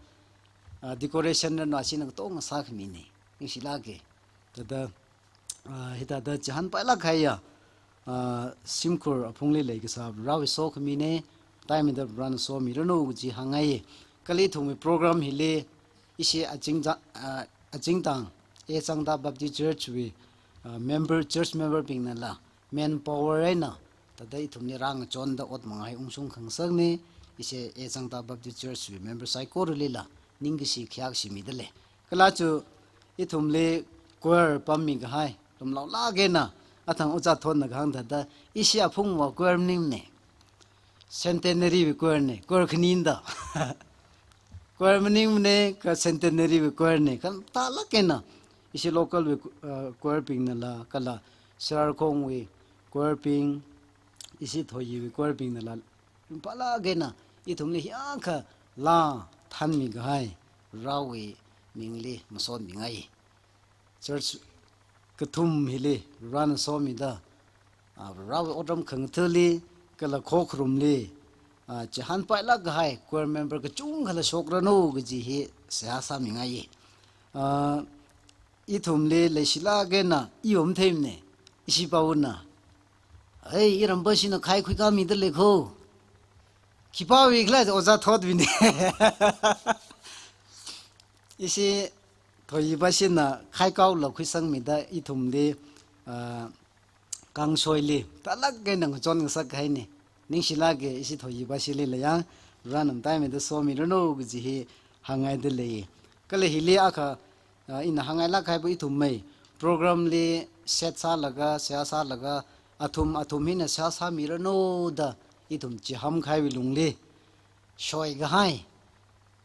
ah, decoration rano, ashina katonga sākhamine. Ningshilāke. Thāda, ah, hithāda chihānpailāk kahaiya, ah, shimkhur aphungli leikasā Varewui sokhamine, taimida Varena somiranu kaji hāngngaiye. Kala ithumwui program hili, ishi Achingja-, ah, Achingtang, A Changda Baptist Church wui, ah, member, church member bingnala, manpower eina, thāda ithumli rāngachonda ot mangai ungshung khangasakne, ishi A Changda Baptist Church wui member saikoralila, ningkashi khayākashi midalei. Kala chu ithumli choir pammi kahai, lumlaolāk eina, athang Oja Thotna kahāng thāda, ishi aphungva choir maningmane. Centenary wui choir ne, choir khanina da. Choir maningmane, kha Centenary wui choir ne, kha tālāk eina, ishi local wui, uh, choir bingnala, kala Sirarakhongwui choir bing, ishi Thoyiwui choir bingnala, ringphālāk eina, ithumli hiyākha laa thanmi kahai, Varewui mingli masotmingai. Church kathum hili Varena somida, ah, Varewui otram khangathāli, kala khokharumli, ah, chihānpailāk kahai, choir member kachungkhala shokranu kaji hi seihā sāmingai. Ah, ithumli leishilāk eina, i om theimane, ishi paona. Ai, iram bashina khai khuikāmidalei kho. Khipāwui khala Oja Thotwuine. Ishi Thoyi bashina khaikaola khuisangmida ithumli, ah, kangsoili tālāk eina ngachon ngasak kahaine. Ningshilāke ishi Thoyi bashilila yang, Varena mataimida somiranu kaji hi hāngngaidalei. Kala hili akha, ah, ina hāngngailāk kahaiva ithum mai program li set sālaga, seihā sālaga, athum, athum hina seihā sāmiranu da ithum chiham kahaiwui lungli shoi kahai,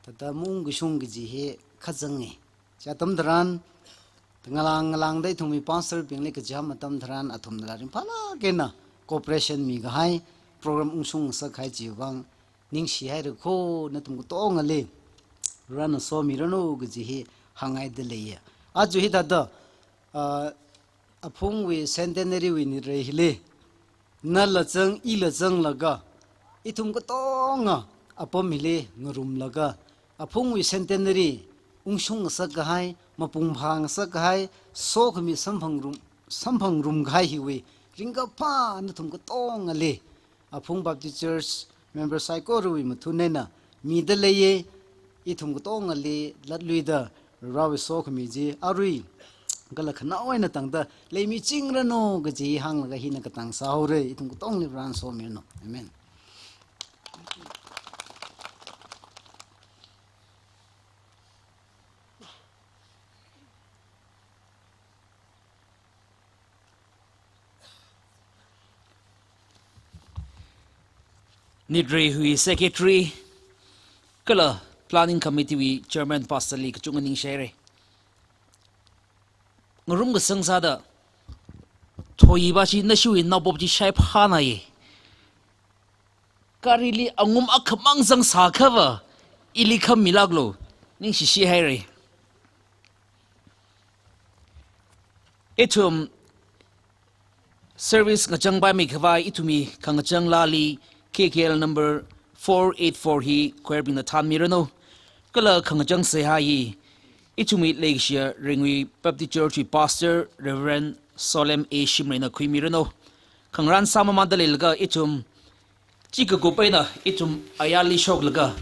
thāda maungkashung kaji hi kazange. Chi atam tharan, ngalāng ngalāngda ithumwui pastor bingli kachiham atam tharan, athumnala ringphālāk eina cooperation mikahai, program ungshung ngasak kahai chiwui vang, ningshihaira kho nathum katongali, Varena somiranu kaji hi hāngngaidalei. Aja hithāda, ah, aphungwui centenary wui nirei hili, nala zang, ila zanglaga, ithum katonga apam hili ngarumlaga, aphungwui centenary ungshung ngasak kahai, mapung phā ngasak kahai, sokhami samphangrum, samphangrumkahai hiwui ringkaphā nathum katongali, Aphung Baptist Church member saikorawui mathun eina midaleiye. Ithum katongali latluida Varewui sokhami chi arui kala khanao eina tangda leimichingranu kaji hānglaga hina katang sāhaore. Ithum katongali Varena somiranu. Amen. Nitreiwui secretary kala planning committee wui chairman pastor li kachungkha ningshihaire. Ngarumkasang sāda, Thoyiva chi nashiwui naopop chi shaiphānaye. Garili angum akhamang zangsākhava, ili khamilāklu, ningshishihaire. Ithum service ngachangpaimi khavai ithumwui khangachang laali K K L number four eight four hi choir bingna thānmiranu. Kala khangachang seihā hi ithumwui leikashiya Ringui Baptist Church wui Pastor Reverend Solem A Shimreina khuimiranu. Khangarān sāmamānda leilaga ithum chikakup eina ithum ayarli shoklaga,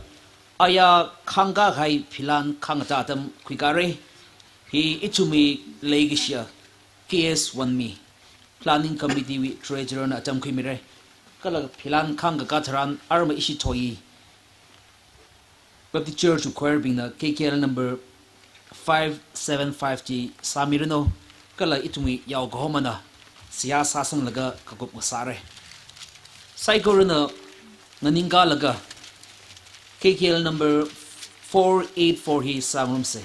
ayar khangkākahai philan khangachā atam khuikāre. Hi ithumwui leikashiya K S Wanmi, Planning Committee wui Treasurer na atam khuimire. Kala philan khangkakā tharan arma ishi thoi Baptist Church Choir bingna K K L number five seven five chi sāmiranu, kala ithumwui yaokahomana seihā sāsanglaga kakup ngasāra. Saikorana nganingkalaga K K L number four eight four hi sāngarumsa.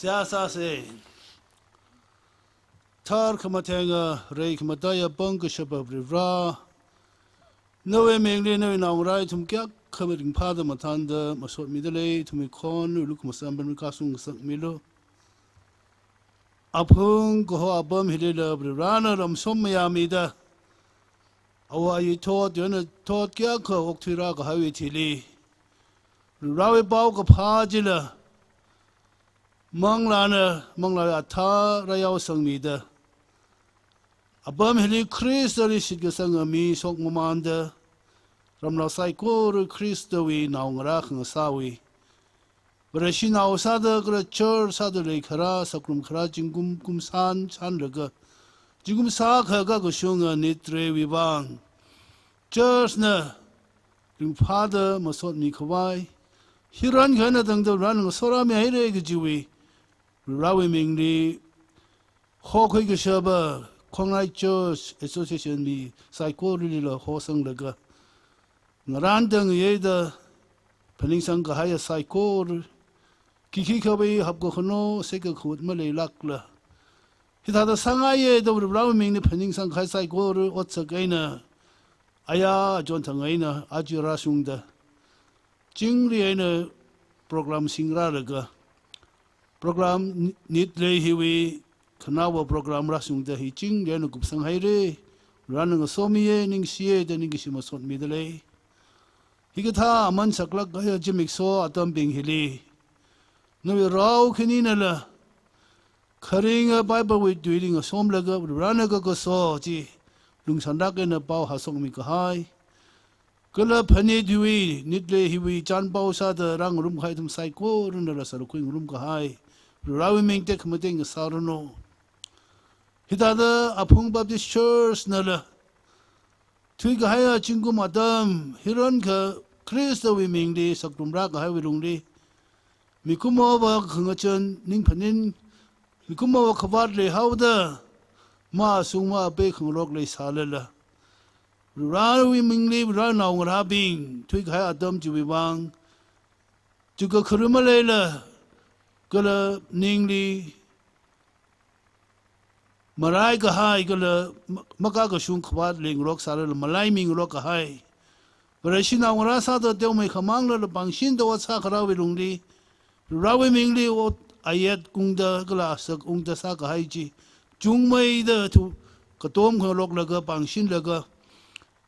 Seihā sāsa. Tharkhamatheng, reikhamataiya pāng kashapa Varivara, nawui mingli nawui naongarā ithum kayākha ringphāda mathānda masotmida lei, ithumwui khon lukhamasam pāngli kashung ngasakmilu. Aphung kaho apam hilila Varivarana ramsom mayāmida, āwo āyi thot, yona thot kayākha okthuirā kahaiwui thili, Varivarawui paokaphā chila manglāna, manglāwui athā rāyaosangmida, apam hili Khristali shitkasanga mi shokmamānda, ramnao saikora Khristawui naongarā khangasāwui, Vareshinao sāda kala church sāda leikharā, sākrum kharā, zingkum kumshan shanlaga, zingkum shākha kakashunga nitreiwui vang, church na ringphāda masotmi khavai, hiran kha eina tangda Varivarana ngasorāmihaira kajiwui, Varivarawui mingli hokhui kashapa Khongnai Church Association mi saikoralila hosanglaga, ngarān tangyeida phaningsang kahaiya saikora, khikhi khavai hapkakhano, saikakhuit maleilākla, hithāda sāngaiya da Varivarawui mingli phaningsang kahai saikora otsak eina, aya achon thang eina aja rāshungda, chingri eina program singrālaga, program ni-, nitlei hiwui khanaowa program rāshungda hi chingri eina kupsanghaira. Varena ngasomiya, ningshiya da ningkashi masotmida lei. Hikathā aman saklāk kahaiya zimiksho atambing hili, nawui rao khaninala kharinga Bible wui tuili ngasomlaga Varena kakaso chi lungsānlāk eina pao hāshokmi kahai, kala phanit hiwui, nitlei hiwui chānpao sāda rāngarum kahai ithum saikoranala sārkhui ngarum kahai Varewui ming tekhamatei ngasāranu. Hithāda Aphung Baptist Church nala thuikahaiya zingkum atam, hiran kha Khristawui mingli sakrumrā kahaiwui lungli, mikumowui khangachon ningphanin, mikumowui khavāt leihaoda, mashung mape khangarok leisālala, Varewui mingli Vare naongarābing thuikahai atam chiwui vang, chukakharum maleila, kala ningli marai kahai kala ma-, makakashung khavāt leingarok sālala malaimi ngarok kahai, Vareshi naongarā sāda teomeikha manglala pāngshingda ot sākharāwui lungli, Varewui mingli ot ayet ungda kala asak ungda sākahai chi chungmeida thu katom khangaroklaga pāngshinglaga,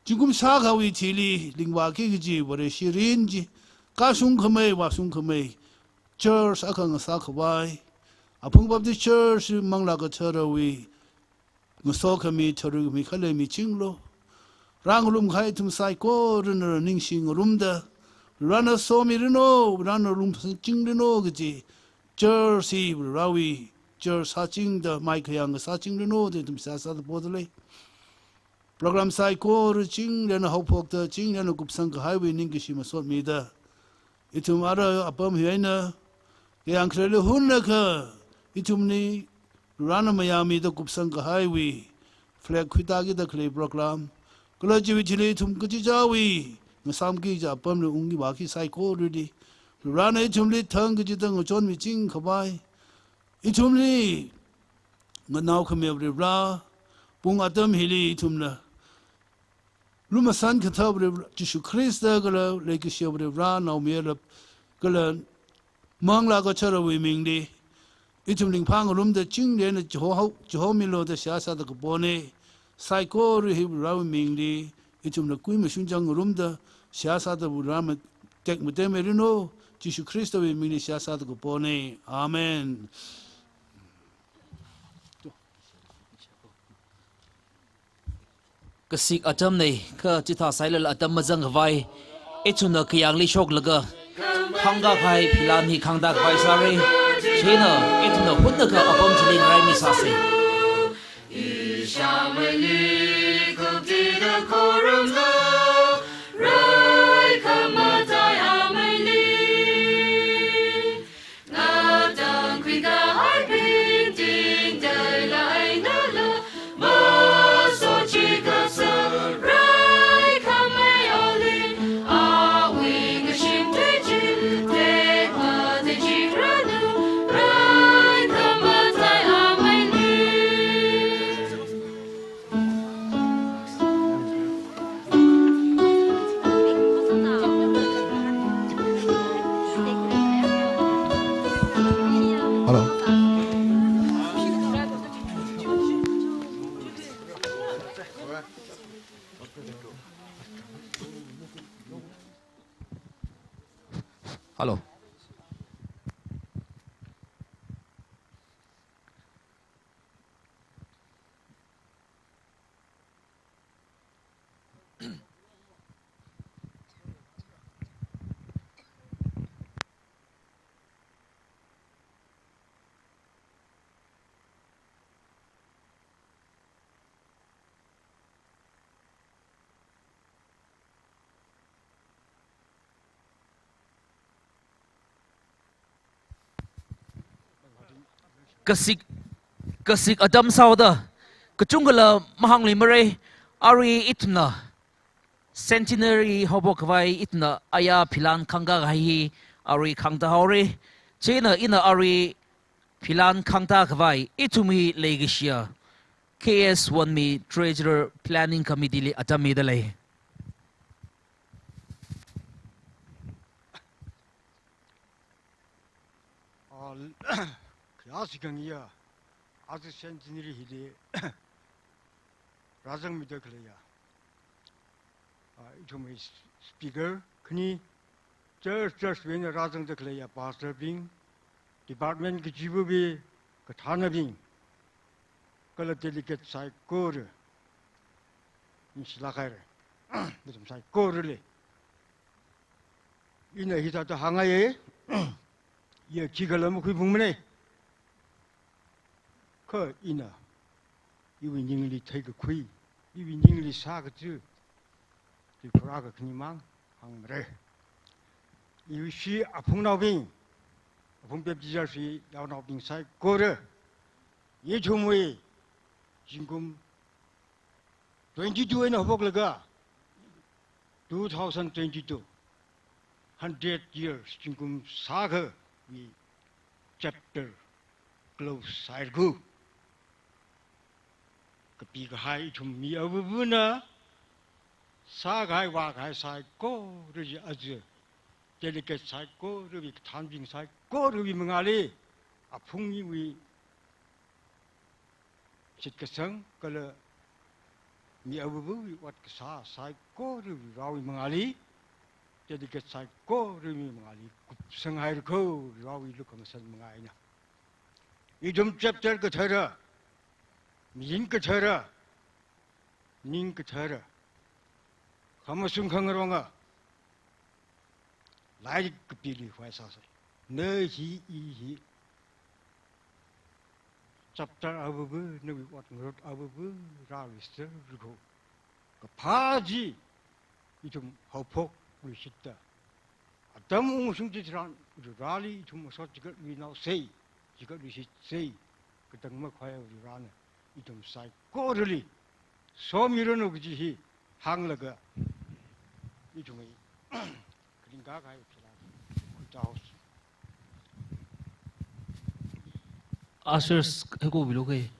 zingkum shākhawui thili lingvāki kaji Vareshi rin chi kashungkhamei, vāshungkhamei church akha ngasākhavai Aphung Baptist Church Manglā Katharawui ngasokhami, tharuikhami khalei michinglo. Rāngarum kahai ithum saikorana ningshi ngarumda, Varena somiranu, Varena lungphasan chingranu kaji church hi Varewui church sāchingda maikhayang kasā chingranu da ithum seihā sāda poda lei. Program saikora chingri eina haophokda, chingri eina kupsang kahaiwui ningkashi masotmida, ithum ara apam hi eina, kayāng khareli hunakha, ithumli Varena mayāmida kupsang kahaiwui flag khuitākida khalei program, kala chiwui thili ithum kachichāwui ngasāmki kaja apamli ungki vāki saikorali, Varena ithumli thang kachida ngachonmiching khavai, ithumli nganao khami Vare, pung atam hili ithumna lumashan kathā Vare, Jishu Khrista kala leikashiya Vare, naomayara kala Manglā Katharawui mingli ithum ringphā ngarumda chingri eina chiho-, chihomilu da seihā sāda kapona. Saikora hi Varewui mingli ithumna kui mashungchang ngarumda seihā sāda Varena tekmateimiranu, Jishu Khristawui mingli seihā sāda kapona. Amen. Kasik atamna, kha chithā sailala atam mazang khavai, ithumna kayāngli shoklaga khangkā kahai philan hi khangtā khavai sāra. Chieina ithumna hunakha apam chili ngaraimi sāsa. Hello. Hello. Kasik, kasik atam sāhaoda, kachungkhala mahāngluimara, arui ithumna centenary haophok khavai ithumna aya philan khangkā kahai hi arui khangtā haora. Chieina ina arui philan khangtā khavai ithumwui leikashiya K S Wonmi Treasurer Planning Committee li atam mida lei. Khayāshi khangayi, aja centenary hili rāzangmida khaleiya, ah, ithumwui speaker khani, church, church wui eina rāzangda khaleiya pastor bing, department kachivawui kathānabing, kala delegate saikora, ningshilāk haira. Nathum saikorali ina hithāda hāngngaiya, iya khikhala makhuiphungmana. Kha ina iwui ningli theikakhui, iwui ningli sākachi, Tripura kakhane mang hāngmara. Ishi aphungnaobing, aphung Baptist Church wui yaonaobing saikora, ithumwui zingkum twenty-two eina haophoklaga two thousand twenty-two, hundred years zingkum sākha wui chapter close sāhaira. Kapikahai ithum mi avavana, sākahai vākahai saikora chi aja delegate saikorawui, kathānbing saikorawui mangāli, aphung iwui shitkasang kala mi avavawui ot kasā saikora Varivarawui mangāli, delegate saikorawui mangāli kupsanghaira kho, Varivarawui lukhamashan manga eina. Ithum chapter kathara, mirin kathara, ning kathara, khamashung khangaronga, lairik kapili khuisāsa. Na hi, i hi, chapter avava, nawui ot ngarut avava rāluiserra kho. Kaphā chi ithum haophokluishitta, atam ungshung chitharan Varivarali ithum masot chigatluinaosa, chigatluishitsa, katang makhuiya Varivarana ithum saikorali somiranu kaji hi hānglaga, ithumwui kharing kakā hi phila khuitāhaosa. Ushers, heko bilu kei.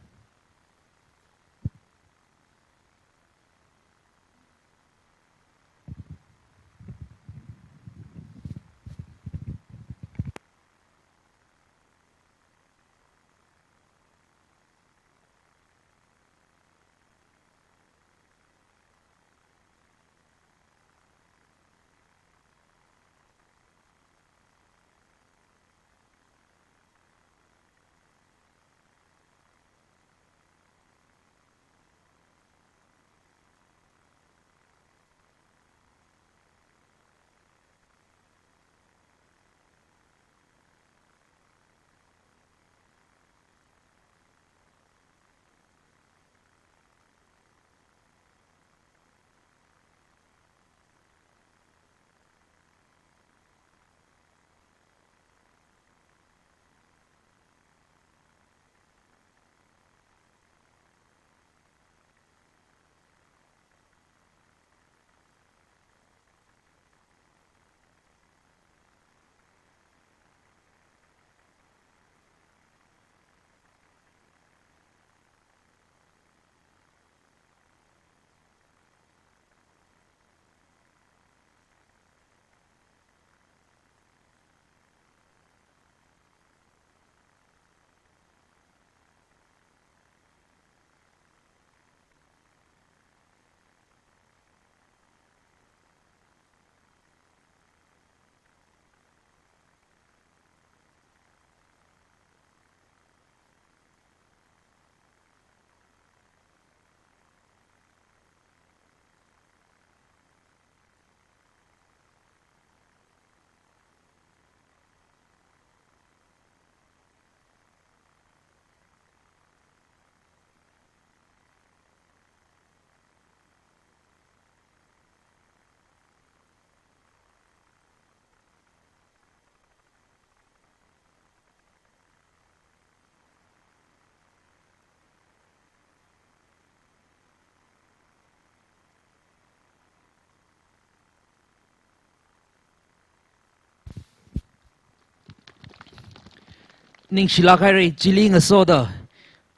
Ningshilāk haira, chili ngasoda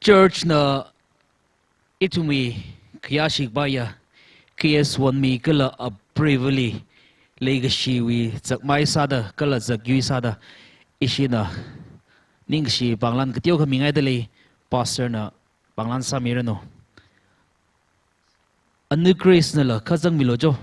church na ithumwui khayāshi kapaiya K S Wonmi kala apreivali leikashiwui zakmai sāda kala zakyui sāda ishina Ningshi pānglan kateokha mingaidalei, Pastor na pānglan sāmiranu. Anu Grace nala kazang milo jo.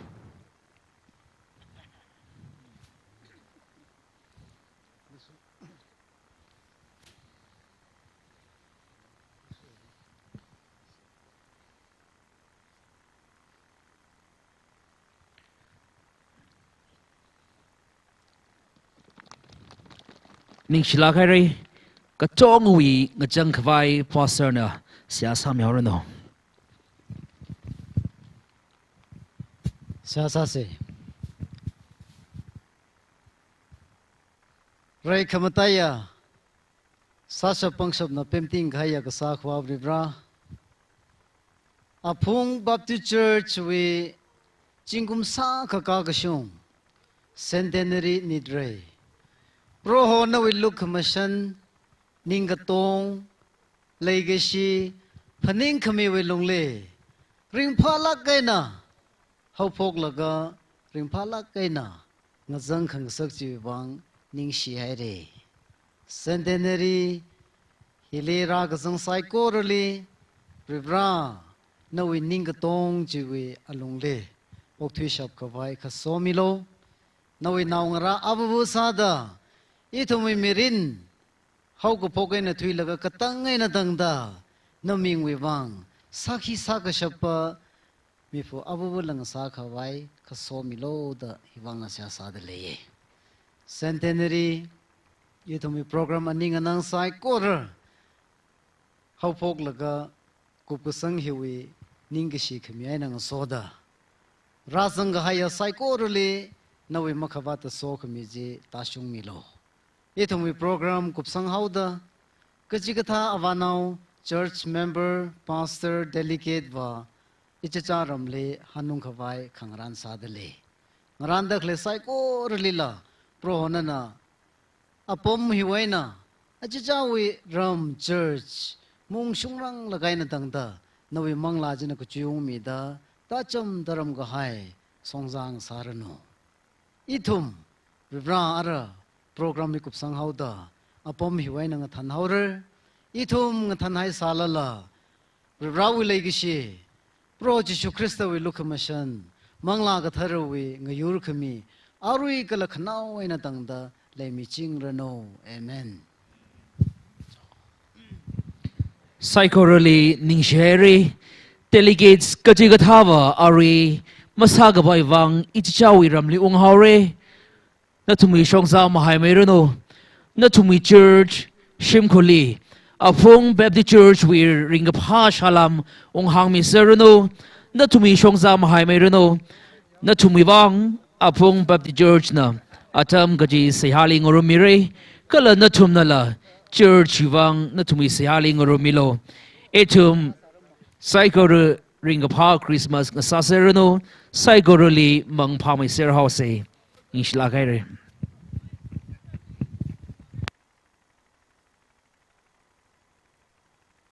Ningshilāk haira, kachungwui ngachang khavai Pastor na seihā sāmihaoranu. Seihā sāsa. Rai khamataiya, sāshap pangshapna pemting kahaiya kasā Akhava Varivara, Aphung Baptist Church wui zingkum shākha kakashung centenary nit rai. Proho nawui lukhamashan, ningkatong, leikashi, phaningkhamiwui lungli ringphālāk eina haophoklaga, ringphālāk eina ngazang khangasak chiwui vang ningshi haira. Centenary hili rākazang saikorali, Varivara, nawui ningkatong chiwui alungli okthuishap khavai khasomilu. Nawui naongarā avavu sāda, ithumwui mirin haokaphok eina thuilaga katang eina tangda, namingwui vang sākhi sākashapa mifu avuvula ngasā khavai khasomilu da hiwui vang seihā sādalei. Centenary, ithumwui program aning anang saikora haophoklaga kupkasang hiwui ningkashi khami eina ngasoda, rāzang kahaiya saikorali nawui makhavāta sokhami chi tāshungmilu. Ithumwui program kupsang haoda, kachikathā avānao, church member, pastor, delegate va ichichā ramli hanung khavai khangarān sādalei. Ngarānda khalei saikoralila, Proho nana apam hiwui eina, achichāwui ram church mungshungrang lāk eina tangda, nawui manglā china kachui ungmida, tācham tāram kahai shongza ngasāranu. Ithum, Varivara, ara program hi kupsang haoda, apam hiwui eina ngathan haora. Ithum ngathanhai sālala, Varivarawui leikashi, Proho Jishu Khristawui lukhamashan, Manglā Katharawui ngayurkhami, arui kala khanao eina tangda leimichingranu. Amen. Saikorali ningshi haira, delegates kachikathāva arui masākapai vang ichichāwui ramli unghaora. Nathumwui shongza mahaimeiranu. Nathumwui church shimkhurli Aphung Baptist Church wui ringkaphā salām unghāngmiserranu. Nathumwui shongza mahaimeiranu. Nathumwui vang Aphung Baptist Church na atam kaji seihāli ngarummirai. Kala nathumnala church wui vang nathumwui seihāli ngarummilu. Ithum saikora ringkaphā Christmas ngasāserranu. Saikorali mangphāmeiser haosa. Ningshilāk haira.